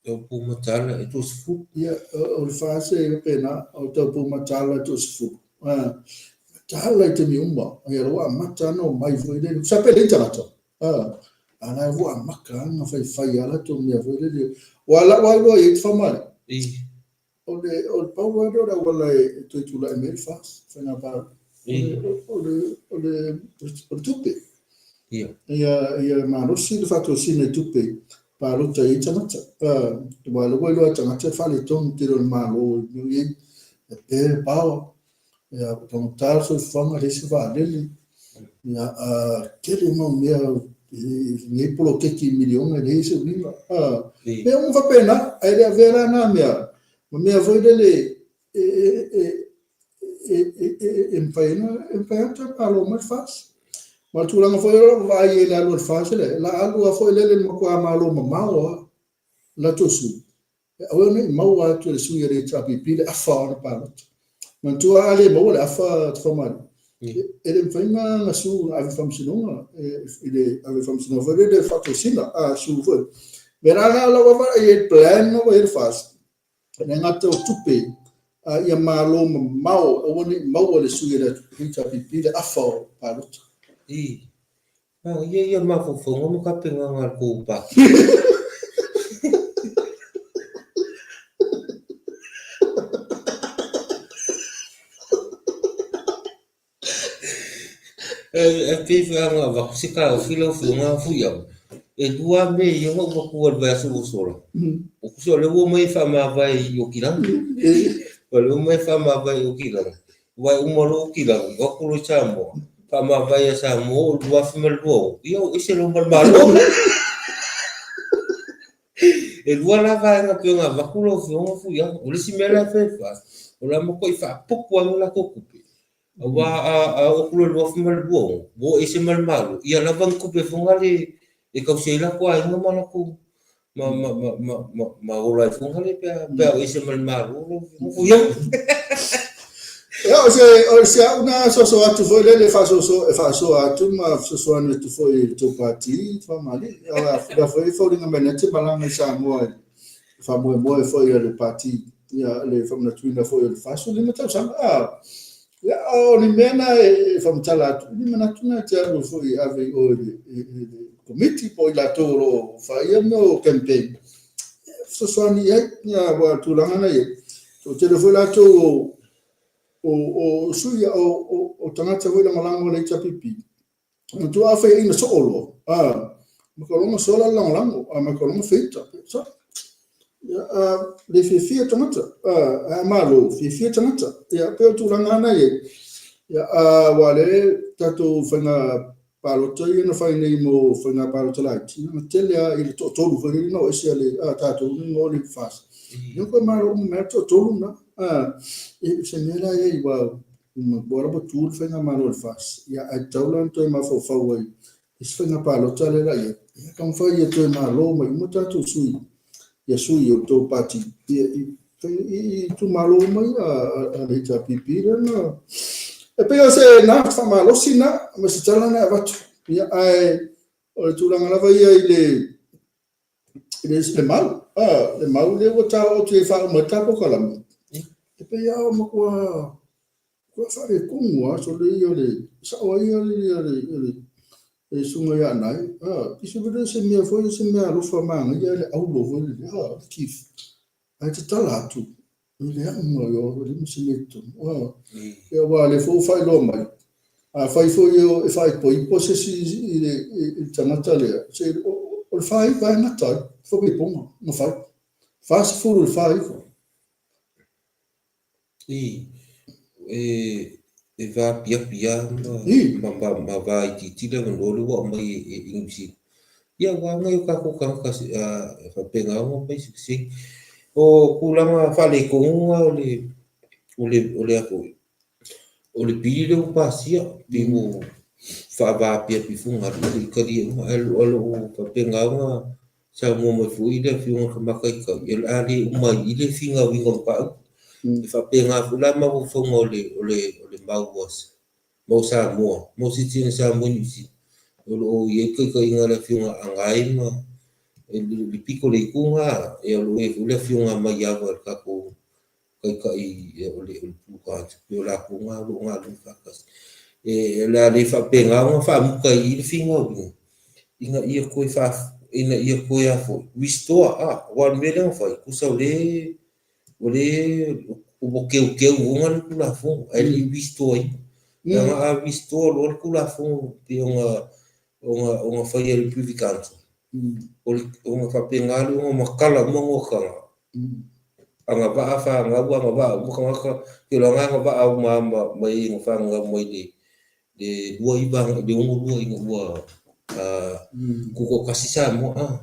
Taupou mataala e 20. Ia, o le FAST e faapena, o le taupou mataala e 20. Mataala i taimi uma. Ia, ua amata ona omai foi lele. Sa pe leai tagata. A la ua amata ona faifai lava latou mea foi lele. Aua o lau lava iloa i ai Tafamalii. O le pau lava lea o le auala e toe tulai mai ai le FAST, faiga palota. O le tupe. Ia malosi le faatosina i tupe palota i ai tagata. Aua o lea ua iloa e tagata le faaletonu tele o le Malo i mea i ai, e pe le power, ia taugata le soifuaga, leai se vaalele, ia tele mau mea i lenei poloketi miliona e leai se uiga. Mea uma faapena, ae le avea la na mea ma mea foi lele e mafai ai ona toe malo mai le FAST. Ma le tulaga foi o lau vaai i le alu a le FAST lea, o le a alu lava foi lele i le matua malo mamao lava latou sui, aua ne i maua atu e le sui a le HRPP le afa o ana palota. Manatua a le maua le afa Tafamalii, e le mafai ona sue ona ave i le faamasinoga, i le ave i le faamasinoga foi lele faatosina, a sue foi. O le mea la lena o lau vaai i ai i le plan lena ua i ai le FAST, E le gata o tupe, a ia malo mamao, aua ne i maua le sui a le HRPP le afa o palota. I. A ia ia mafaufauga ma tapenaga a le tou pati. E pei foi lava ona avatu se taofi lau Afioga Fuiava, e lua lava mea ia na ou avatua i le vaiaso ua sola. O tusa o lea ua omai e faamavae i Okilagi. O lea ua omai e faamavae i Okilagi. Aua e uma loa Okilagi, o atu loa i Samoa, faamavae ia Samoa o le 2026, ia ua ese loa ma le Malo. E lua la vaega pei ona avatu lau Afioga Fuiava. O le isi mea la e fai e FAST, o le a matuai faaputu lava ni latou tupe. Aua a oo atu loa i le 2026, ua oo ese ma le Malo, ia lava ni tupe foi lea e tausi ai latou aiga ma latou ma ola ai foi lea pe a oo ese ma le Malo lau Afioga. Ia, o se, o se au na soso atu foi lele e faasoa atu ma fesoasoani atu foi i le tou pati faamalie. Ia, o la foi e foliga mai na te malaga i Samoa i faamoemoe foi a le pati, ia, le faamanatuina foi o le 45 tausaga. Ah, ia, o ni mea na e faamatala atu, ni manatu na e te alu foi e ave i o i le komiti po o i latou o lo o faia mea o campaign, e fesoasoani i ai, ia, aua o le tulaga na i ai, toatele foi latou o sui o tagata foi lagolago a le HRPP, matua faiaina soo loa, ma ka loga sola le lagolago, ma ka loga feita. So, ia, le fiafia tagata, a malo, fiafia tagata. Ia, pei o tulaga na i ai. Ia, ua le tatou faiga palota ia na fai nei mo faiga palota laiti, na tele lava i le toatolu foi lele na o ese a le tatou na o le FAS. Ia koe malo uma mai le toatolu na. E se mea la ia ua ua lava tu le faigamalo a le FAS. Ia ae tatau la ona toe mafaufau ai i se faiga palota lea la i ai. Ia taumafai ia toe malo mai uma tatou sui ia sui o tou pati ia i itumalo uma ia a le HRPP lea na e pei o se na faamalosi na ma se tala na e avatu. Ia ae o le tulaga lava ia i le le mau, le mau lea ua taoto e faauma ai le ta polokalame, e pei lava o matua faaletonu lava sole ia le sao ai ia le susuga ia Anae. Pisa foi lea se mea foi se mea alofa manaia le aulo foi lele, le chief, ae tatala atu i le aʻu mai o le ma se mea i totonu. Ia, aua o lea foi ua faailoa mai, afai foi e faaipoipo se isi i le tagata lea, o le 49 e gata ai, faaipoipoga na fai, 40 i le 49. I, e vaapiapi lava ma vaitiiti le avanoa lea ua aumai e Niu Sila. Ia, aua nai o tatou tagata e faapena ona omai sitiseni. O tulaga faaletonu na o le o le a foi, o le pili lea ua pasia, pei ua faavaapiapi fugaalii e le i talia uma, ae o lo o faapena ona saunoa mai foi le Afioga i le Tamaitai, o le a le uma ai i i le finauina o mataupu. E faapena foi la mafaufauga o le mau a Samoa, mau sitiseni a Samoa i Niu Sila, o lo o i ai le taitaiga a le Afioga a Anae ma le pito o le itu lena, o lo o i ai foi le Afioga a Maiava le tatou taitai o le pulu tagata, pei o latou na o lo o galulue faatasi. O le a le faapena ona faamuta i i le finauina, ina ia toe faa, ina ia toe a foi, restore, aua o le mea lea na fai, tusa o le, o le ua teuteu ona le Tulafono, ae le i restore ina. Leaga a restore loa le Tulafono pei ona fai e le Privy Council, ona faapena lea ona matala uma noataga, agavaa fanau, agavaa uma tagata, tulaga agavaa uma lava ma e na fananau mai le 29 agai i le 62 ina ua tutoatasi Samoa.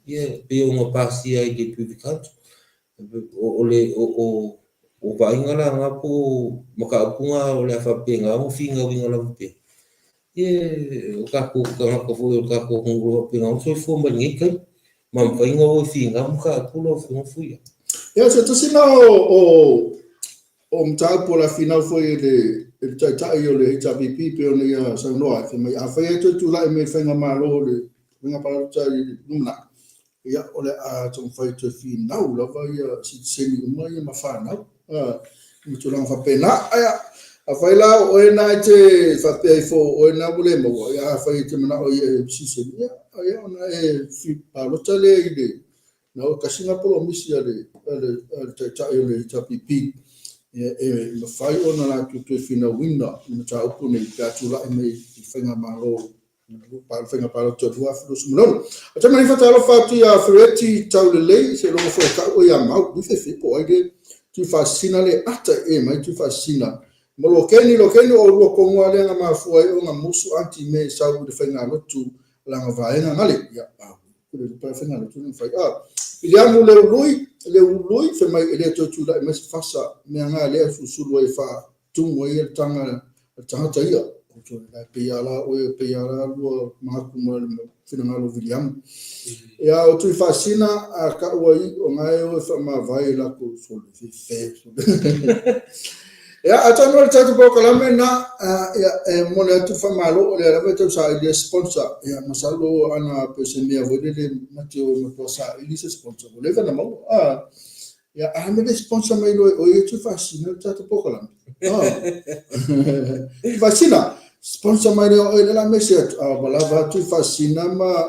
Ia, pei ona pasia i le Privy Council. O vaaiga la na po o mataupu na o le a faapena ona finauina lava pea. Ia, o tatou tagata foi o le tatou atunuu o lo o faapena ona soifua mai i lenei taimi. Ma mafai ona o e finau mataupu lau Afioga Fuia. Ia, se tasi na o mataupu o le a finau foi e le taitai o le HRPP pei ona ia saunoa ai, fai mai afai e toe tulai mai i le faigamalo o le faiga palota i le lumanai, ia, o le a taumafai e toe finau lava ia sitiseni uma ia ma fanau, ma tulaga faapena. Ae afai la o oe na e te faapea ifo o oe na ua le maua, ia afai e te manao ia e sitiseni, ia, ia ona e palota lea i le na o tasi na polomisi a le taitai o le HRPP, e mafai ona latou toe finauina le mataupu nei pe a tulai mai i le faigamalo faiga palota 2026. A te mani whatalofa atu ia Fereti Taulelei, se logo foi kau o ia mau, ni fefe po ai le tui whaasina le ata e mai tui whaasina. Ma lo keni, lo keni o lua kongua le nga mafua e o nga musu anti me sau i le whainga lotu langa vaenga ngale. Ia, le pa whainga lotu ni whai. Piliamu le ului, le ului, fe mai e le toe tūlai mai se fasa, mea ngā lea susulu ai wha tumu ai le tanga le tagata ia. O toe la pei ala oe, pei ala lua maku ma le finagalo Viliamu. Ia, o tui whaasina a ka ua i o ngai o e whaamawai la ko sole fe fe. Ia, atonu o le tatou polokalame na, ia, e momoli atu le faamalo, o lea lava e tau saili e sponsor. Ia, masalo ana pe o se mea foi lele na te o e matua saili se sponsor, ua leva ona maua. Ia, a mea le sponsor mai loa e oe e Tuifaasisina le tatou polokalame. Tuifaasisina, sponsor mai lea oe le la mea se atu, a ua lava Tuifaasisina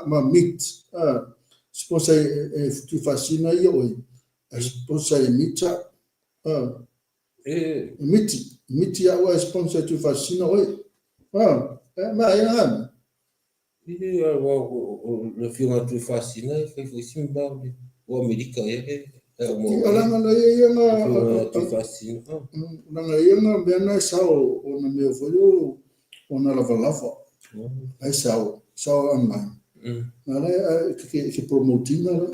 ma meat. Sponsor e Tuifaasisina ia oe, a sponsor e meat. E miti, miti au e sponsor e Tuifaasisina oe. E ma e ana. E o le afioga Tuifaasisina e fai foi si mamao le o Amerika ea le Ia leaga na ia ia na Tuifaasisina. Leaga ia na mea na e sao o na mea foi o o na lavalava. Ai sao, sao online. Na le ke promote ina la.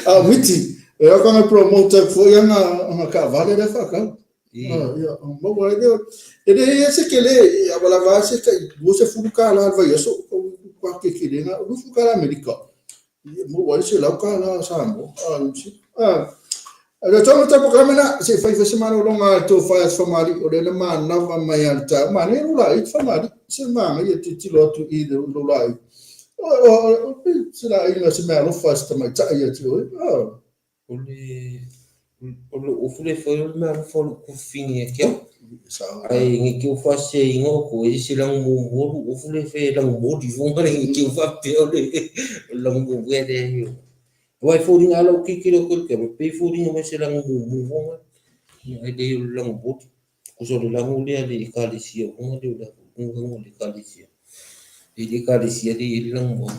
A miti, e au kanga promote foi anga anga kaavale le whakau. Ia, maua ai lea. E le ia se kele, e awa lava se kai, 20 ka la vai aso, kwa ke kele nga, 20 ka la Amerika. Ia, maua ai se lau ka la Samoa. Le tonu tapo kalamena, se fai fai se malologa a le tofa ia Famalii, o lea na manava mai a le taeao. Manaia lou laei Famalii, se manaia tilotilo atu i lou laei. O se laeiga, se meaalofa a se tamaitai ia te oe. O le o lou ofu le fai o le meaalofa o lou kofini ia te au. Ae nge te u faasesēina o koe e se lagu muamua lou ofu le fai e lagu moli foga le nge te u faapea o le lagu muamua ia leai. Aua e foliga lava lau tilotilo atu i le camera, pei e foliga mai se lagu mumu foga, ae le o le lagu moli. Tusa o le lagu lea a le ekalesia foga lea o le lagu a le ekalesia. E le ekalesia lea e i ai le lagu mumu,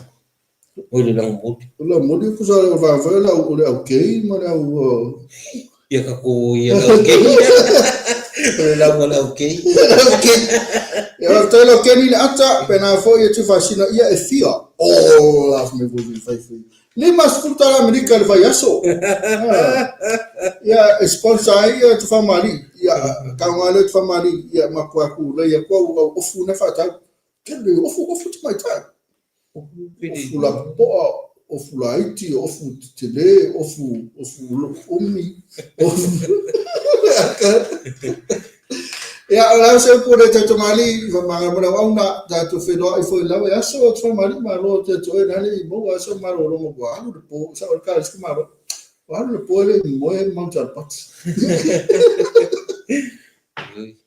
oi le lagu moli. O le lagu moli tusa o le vaega foi lea o le au gay ma le au Ia tatou ia le au gay. O le lagu a le au gay. Ia faafetai lau Kenny le ata, pena foi e Tuifaasisina ia e fia. Oh, la me voi fai fai. 50 tala Amerika i le vaiaso. Ia, e sponsor ai ia Tufamalii. Ia, taoga lea Tufamalii. Ia, matua tulei atu au au ofu na faatau. Tele, ofu, ofu tamaitai. Ofu lapopoa, ofu laiti, ofu tetele, ofu, ofu umi, ofu... Ia, o le a se upu o le taitomalii, faamagalo mai le auauna, tatou feiloai foi i le vaiaso, Tufamalii, malo te atu oe, na le i maua lava sau malologa ua alu le po, sao le tala se malo, ua alu le po e le i moe Mount Alapati.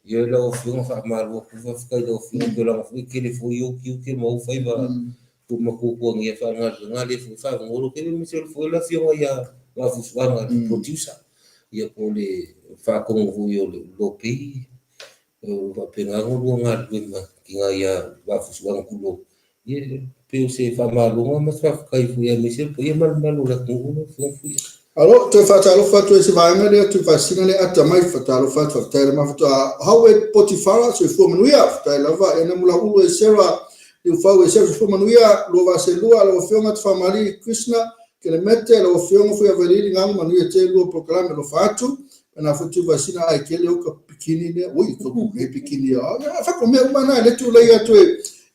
Ioe lau Afioga, faamalo atu, faafetai i lau Afioga, tulaga foi e tele foi ou tiute ma ou faiva ma tuatuagia faale-galuega lea foi faavanoa lou taimi aemaise foi le Afioga ia Vaafusuaga le producer ia po o le faatonu foi o le Lopei o lo o faapena ona lua galulue ma tina ia Vaafusuaga Tulo. Ia pei o se faamaloga ma se faafetai foi aemaise le paia ma le mamalu o le atunuu lau Afioga Fuia. Alo, toe faatalofa atu i se vaega lea, Tuifaasisina le ata mai, faatalofa atu, faafetai le mafuta Howard Potifara, soifua manuia, faafetai lava, ia Namulauulu e Sarah Liufau e Sarah, soifua manuia, lua vaa selua, lau Afioga Tufamalii Krishna Kelemete, lau Afioga Fuiavalili Gago, manuia tele lua polokalame, alofa atu, na foi Tuifaasisina ai kele o ka bikini lea, ui, ka le bikini, ia, fa mea uma na, le tulei atu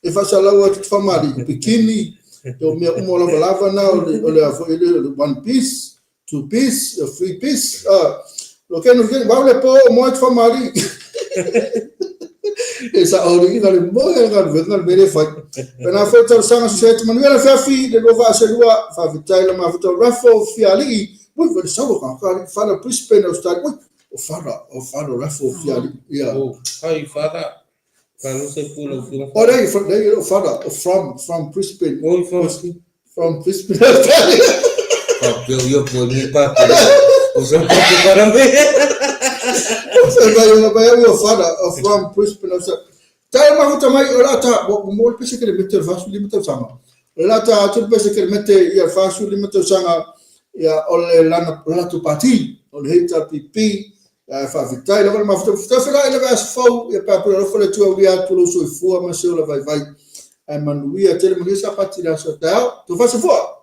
e faasalau atu Tufamalii, bikini, o mea uma o lavalava na, o le a foi le one piece, two piece, three piece, lo ke no ke wau le po o moe Tufamalii. E sa o ri le moe ga le ga le fai. Pena foi talosaga society manuia le fiafi le lua vaa selua, faafetai le mafuta Raffle Fialii, ui, vele saua ka ka Father Brisbane Australia, ui, o Father Raffle Fialii, ia. Oh, hi Father. Talosa foi lau Afioga. Oh, there you Father, from Brisbane. Oi, from From Brisbane, Australia. Faapea ia po ni pa. O sa pa ko para me. Sa ba yo ba yo Father from Brisbane, Australia. Tai mafuta mai o la ta mo le pese ke le mete le 45 tausaga. O la ta atu le pese ke le mete ia 45 tausaga ia o le lana latou pati o le HRPP faafetai lava le mafuta faafetai i le vaiaso fou ia pe a pule alofa le Atua ulia atu lou soifua ma se ola vaivai ae manuia tele manuia sa pati i le aso taeao. Tofa soifua.